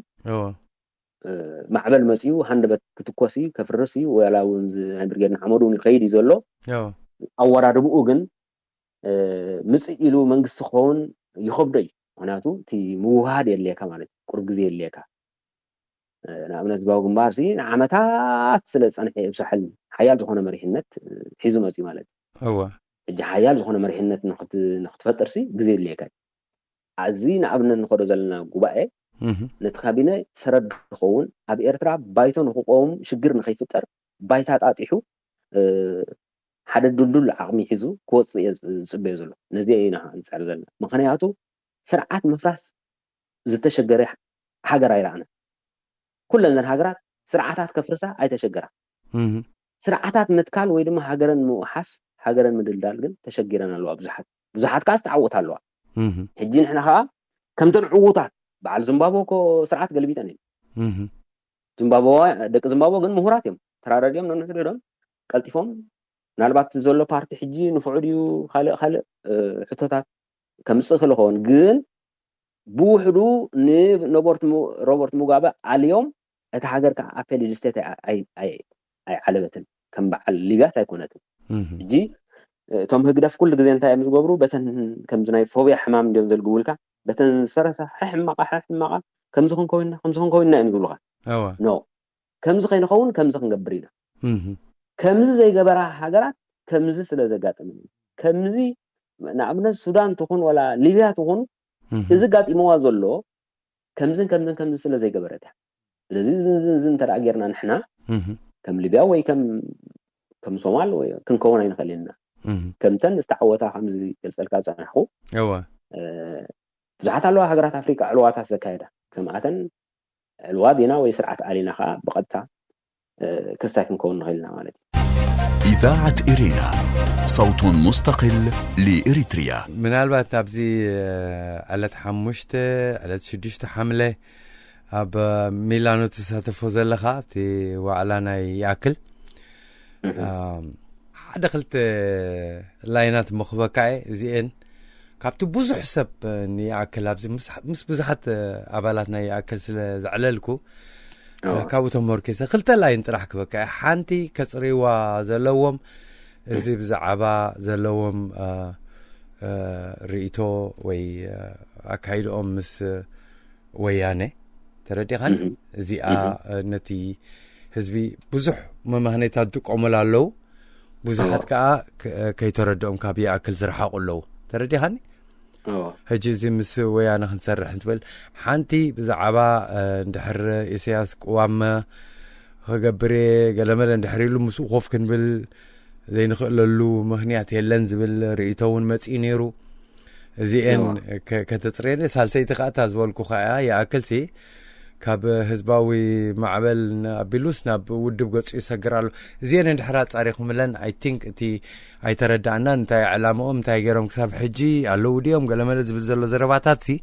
ማዕበል መፂኡ ሃንደበት ክትኮስ እዩ ከፍርስ እዩ ወላ እውን ናይ ብርጌድ ንሓመዱ እውን ይኸይድ እዩ ዘሎ። ኣወዳድብኡ ግን ምፅእ ኢሉ መንግስቲ ክኸውን ይኸብዶ እዩ። ምክንያቱ እቲ ምውሃድ የድልየካ ማለት እዩ። ቁሩብ ግዜ የድልየካ። ንኣብነት ህዝባዊ ግንባር ሲ ንዓመታት ስለ ዝፀንሐ እዩ ሳሕል ሓያል ዝኾነ መሪሕነት ሒዙ መፅዩ ማለት እዩ። ሕጂ ሓያል ዝኾነ መሪሕነት ንክትፈጥር ሲ ግዜ የድልየካ እዩ። ኣዚ ንኣብነት ንኸዶ ዘለና ጉባኤ ነቲ ካቢነ ሰረድ ክኸውን ኣብ ኤርትራ ባይቶ ንክቆም ሽግር ንከይፍጠር ባይታ ጣጢሑ ሓደ ድልዱል ዓቕሚ ሒዙ ክወፅእ እየ ዝፅበዮ ዘሎ። ነዚ ኢና ንፅዕር ዘለና። ምክንያቱ ስርዓት ምፍራስ ዝተሸገረ ሃገር ኣይረኣነ። ኩለን ዘን ሃገራት ስርዓታት ከፍርሳ ኣይተሸገራ። ስርዓታት ምትካል ወይ ድማ ሃገረን ምውሓስ ሃገረን ምድልዳል ግን ተሸጊረን ኣለዋ ብዙሓት ብዙሓት ከዓ ዝተዓወት ኣለዋ። ሕጂ ንሕና ከዓ ከምተን ዕዉታት በዓል ዝምባቦ እኮ ስርዓት ገልቢጠን እዩ። ዝምባቦ ደቂ ዝምባቦ ግን ምሁራት እዮም። ተራዳድዮም ነንሕድዶም ቀልጢፎም ምናልባት ዘሎ ፓርቲ ሕጂ ንፍዑ ድዩ ካልእ ካልእ ሕቶታት ከምፅእ ክእል ኸውን ግን ብውሕዱ ንሮበርት ሙጋበ ኣልዮም እታ ሃገር ከዓ ኣፌልድ ስቴት ኣይዓለበትን ከም በዓል ሊብያስ ኣይኮነትን። ሕጂ እቶም ህግደፍ ኩሉ ግዜ እንታይ እዮም ዝገብሩ? በተን ከምዚ ናይ ፎብያ ሕማም እንዲዮም ዘልግቡልካ በተን ዝፈረሳ ሕሕማቃ ሕሕማቃ ከምዚ ክንከውና ከምዚ ክንከውና እዮም ዝብሉካ። ኖ ከምዚ ከይንኸውን ከምዚ ክንገብር ኢና። ከምዚ ዘይገበራ ሃገራት ከምዚ ስለ ዘጋጠመን ከምዚ ንኣብነት ሱዳን ትኹን ወላ ሊብያ ትኹን እዚ ጋጢመዋ ዘሎ ከምዝን ከምዝን ከምዚ ስለ ዘይገበረት እያ። ስለዚ ዝንዝንዝን እንተ ጌርና ንሕና ከም ሊብያ ወይ ከም ሶማል ክንከውን ኣይንኽእል ኢና። ከምተን ዝተዓወታ ከምዚ ገልፀልካ ዝፀናሕኩ ብዙሓት ኣለዋ ሃገራት ኣፍሪካ ዕልዋታት ዘካየዳ ከምኣተን ዕልዋ ዜና ወይ ስርዓት ኣሊና ከዓ ብቐጥታ ክስታይ ክንከውን ንኽእል ኢና ማለት እዩ። إذاعة إرينا، صوت مستقل لإريتريا. ምናልባት ኣብዚ ዕለት ሓሙሽተ ዕለት ሽዱሽተ ሓምለ ኣብ ሚላኖ ትሳተፎ ዘለኻ ኣብቲ ዋዕላ ናይ ይኣክል ሓደ ክልተ ላይናት መኽበካ እየ እዚኤን ካብቲ ብዙሕ ሰብ ንይኣክል ኣብዚ ምስ ብዙሓት ኣባላት ናይ ይኣክል ስለ ዘዕለልኩ ካብኡ ተመርኪሰ ክልተ ላይን ጥራሕ ክበካ እየ ሓንቲ ከፅርይዋ ዘለዎም እዚ ብዛዕባ ዘለዎም ርእይቶ ወይ ኣካይድኦም ምስ ወያነ ተረዲኻን? እዚኣ ነቲ ህዝቢ ብዙሕ መመኽነይታት ዝጥቀሙላ ኣለዉ። ብዙሓት ከዓ ከይተረድኦም ካብ ይኣክል ዝረሓቑ ኣለዉ። ተረዲኻኒ? ሕጂ እዚ ምስ ወያነ ክንሰርሕ እንትብል ሓንቲ ብዛዕባ እንድሕር ኢሳያስ ቅዋም ክገብር እየ ገለመለ እንድሕር ኢሉ ምስኡ ኮፍ ክንብል ዘይንኽእለሉ ምኽንያት የለን ዝብል ርእይቶ እውን መፂኡ ነይሩ። እዚኤን ከተፅርየኒ ሳልሰይቲ ከኣታ ዝበልኩ ከኣ ይኣክልሲ ካብ ህዝባዊ ማዕበል ኣቢሉስ ናብ ውድብ ገፁ ይሰግር ኣሎ። እዚኤን እንድሕር ኣፃሪኹምለን ኣይ ቲንክ እቲ ኣይተረዳእናን እንታይ ዕላምኦም እንታይ ገይሮም ክሳብ ሕጂ ኣለዉ ድዮም ገለመለ ዝብል ዘሎ ዘረባታት ሲ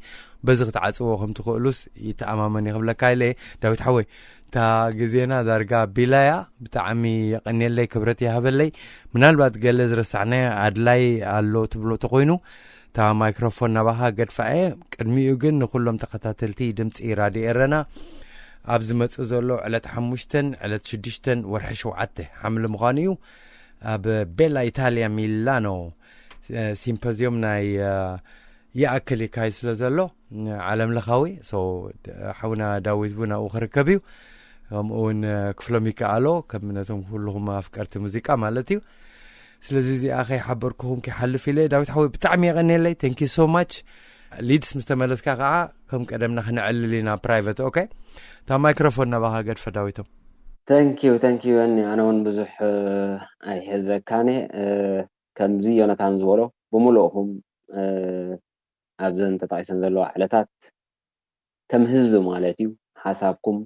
በዚ ክትዓፅዎ ከም ትኽእሉስ ይተኣማመን ይኽብለካ ኢለ። ዳዊት ሓወይ እታ ግዜና ዳርጋ ቢላያ ብጣዕሚ የቐንየለይ ክብረት ይሃበለይ። ምናልባት ገለ ዝረሳዕናዮ ኣድላይ ኣሎ ትብሎ ተኮይኑ እታ ማይክሮፎን ናባኻ ገድፋ እየ። ቅድሚኡ ግን ንኩሎም ተኸታተልቲ ድምፂ ራድዮ ኤረና ኣብ ዝመፅእ ዘሎ ዕለት ሓሙሽተን ዕለት ሽዱሽተን ወርሒ ሸውዓተ ሓምለ ምዃኑ እዩ ኣብ ቤላ ኢታልያ ሚላኖ ሲምፖዚዮም ናይ ይኣክል ይካይ ስለ ዘሎ ዓለም ለኻዊ ሓውና ዳዊት እውን ኣብኡ ክርከብ እዩ። ከምኡ እውን ክፍሎም ይከኣሎ ከም ነቶም ኩልኹም ኣፍቀርቲ ሙዚቃ ማለት እዩ። ስለዚ እዚኣ ከይሓበርኩኹም ክሓልፍ ኢለ ዳዊት ሓወይ ብጣዕሚ የቐንየለይ። Thank you so much። ሊድስ ምስ ተመለስካ ከዓ ከም ቀደምና ክነዕልል ኢና ፕራይቨት። ኦኬ እታ ማይክሮፎን ናባኻ ገድፈ ዳዊቶም። Thank you thank you ኣነ እውን ብዙሕ ኣይሕዘካነ። ከምዚ ዮናታን ዝበሎ ብምልእኹም ኣብዘን ተጠቂሰን ዘለዋ ዕለታት ከም ህዝቢ ማለት እዩ ሓሳብኩም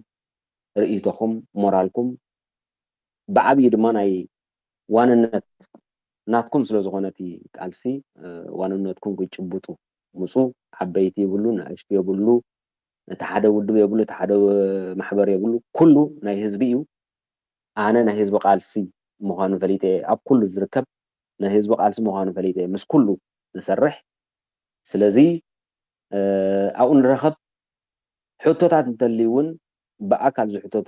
ርእይቶኹም ሞራልኩም ብዓብዪ ድማ ናይ ዋንነት ናትኩም ስለ ዝኾነ እቲ ቃልሲ ዋንነትኩም ክትጭብጡ ምፁ። ዓበይቲ የብሉ ንእሽቱ የብሉ እቲ ሓደ ውድብ የብሉ እቲ ሓደ ማሕበር የብሉ ኩሉ ናይ ህዝቢ እዩ። ኣነ ናይ ህዝቢ ቃልሲ ምዃኑ ፈሊጠ እየ ኣብ ኩሉ ዝርከብ ናይ ህዝቢ ቃልሲ ምዃኑ ፈሊጠ እየ ምስ ኩሉ ዝሰርሕ። ስለዚ ኣብኡ ንረኸብ። ሕቶታት እንተልዩ እውን ብኣካል ዝሕተቱ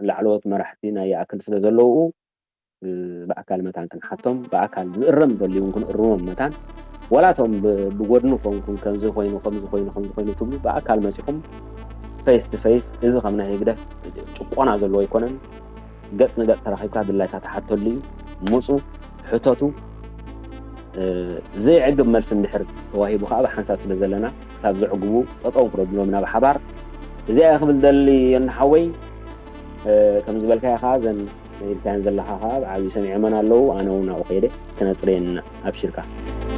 ላዕለዎት መራሕቲ ናይ ይኣክል ስለ ዘለዉ ብኣካል መታን ክንሓቶም ብኣካል ዝእረም እንተልዩ እውን ክንእርሞም መታን ዋላ እቶም ብጎድኒ ኮንኩም ከምዚ ኮይኑ ከምዚ ኮይኑ ከምዚ ኮይኑ ትብሉ ብኣካል መፂኹም face to face እዚ ከም ናይ ህግደፍ ጭቆና ዘለዎ ኣይኮነን። ገፅ ንገፅ ተራኺብካ ድላይካ ትሓተሉ እዩ። ምፁ ሕተቱ። ዘይዕግብ መልሲ እንድሕር ተዋሂቡ ከዓ ብሓንሳብ ስለ ዘለና ካብ ዘዕግቡ ጠጠው ክረብሎም ናብ ሓባር እዚኣ ክብል ደሊ ዮኒ ሓወይ። ከም ዝበልካዮ ከዓ ዘን ኢልካየን ዘለካ ከዓ ብዓብዩ ሰሚዐመን ኣለዉ ኣነ እውን ኣብኡ ከይደ ክነፅርየን ኢና ኣብሽርካ።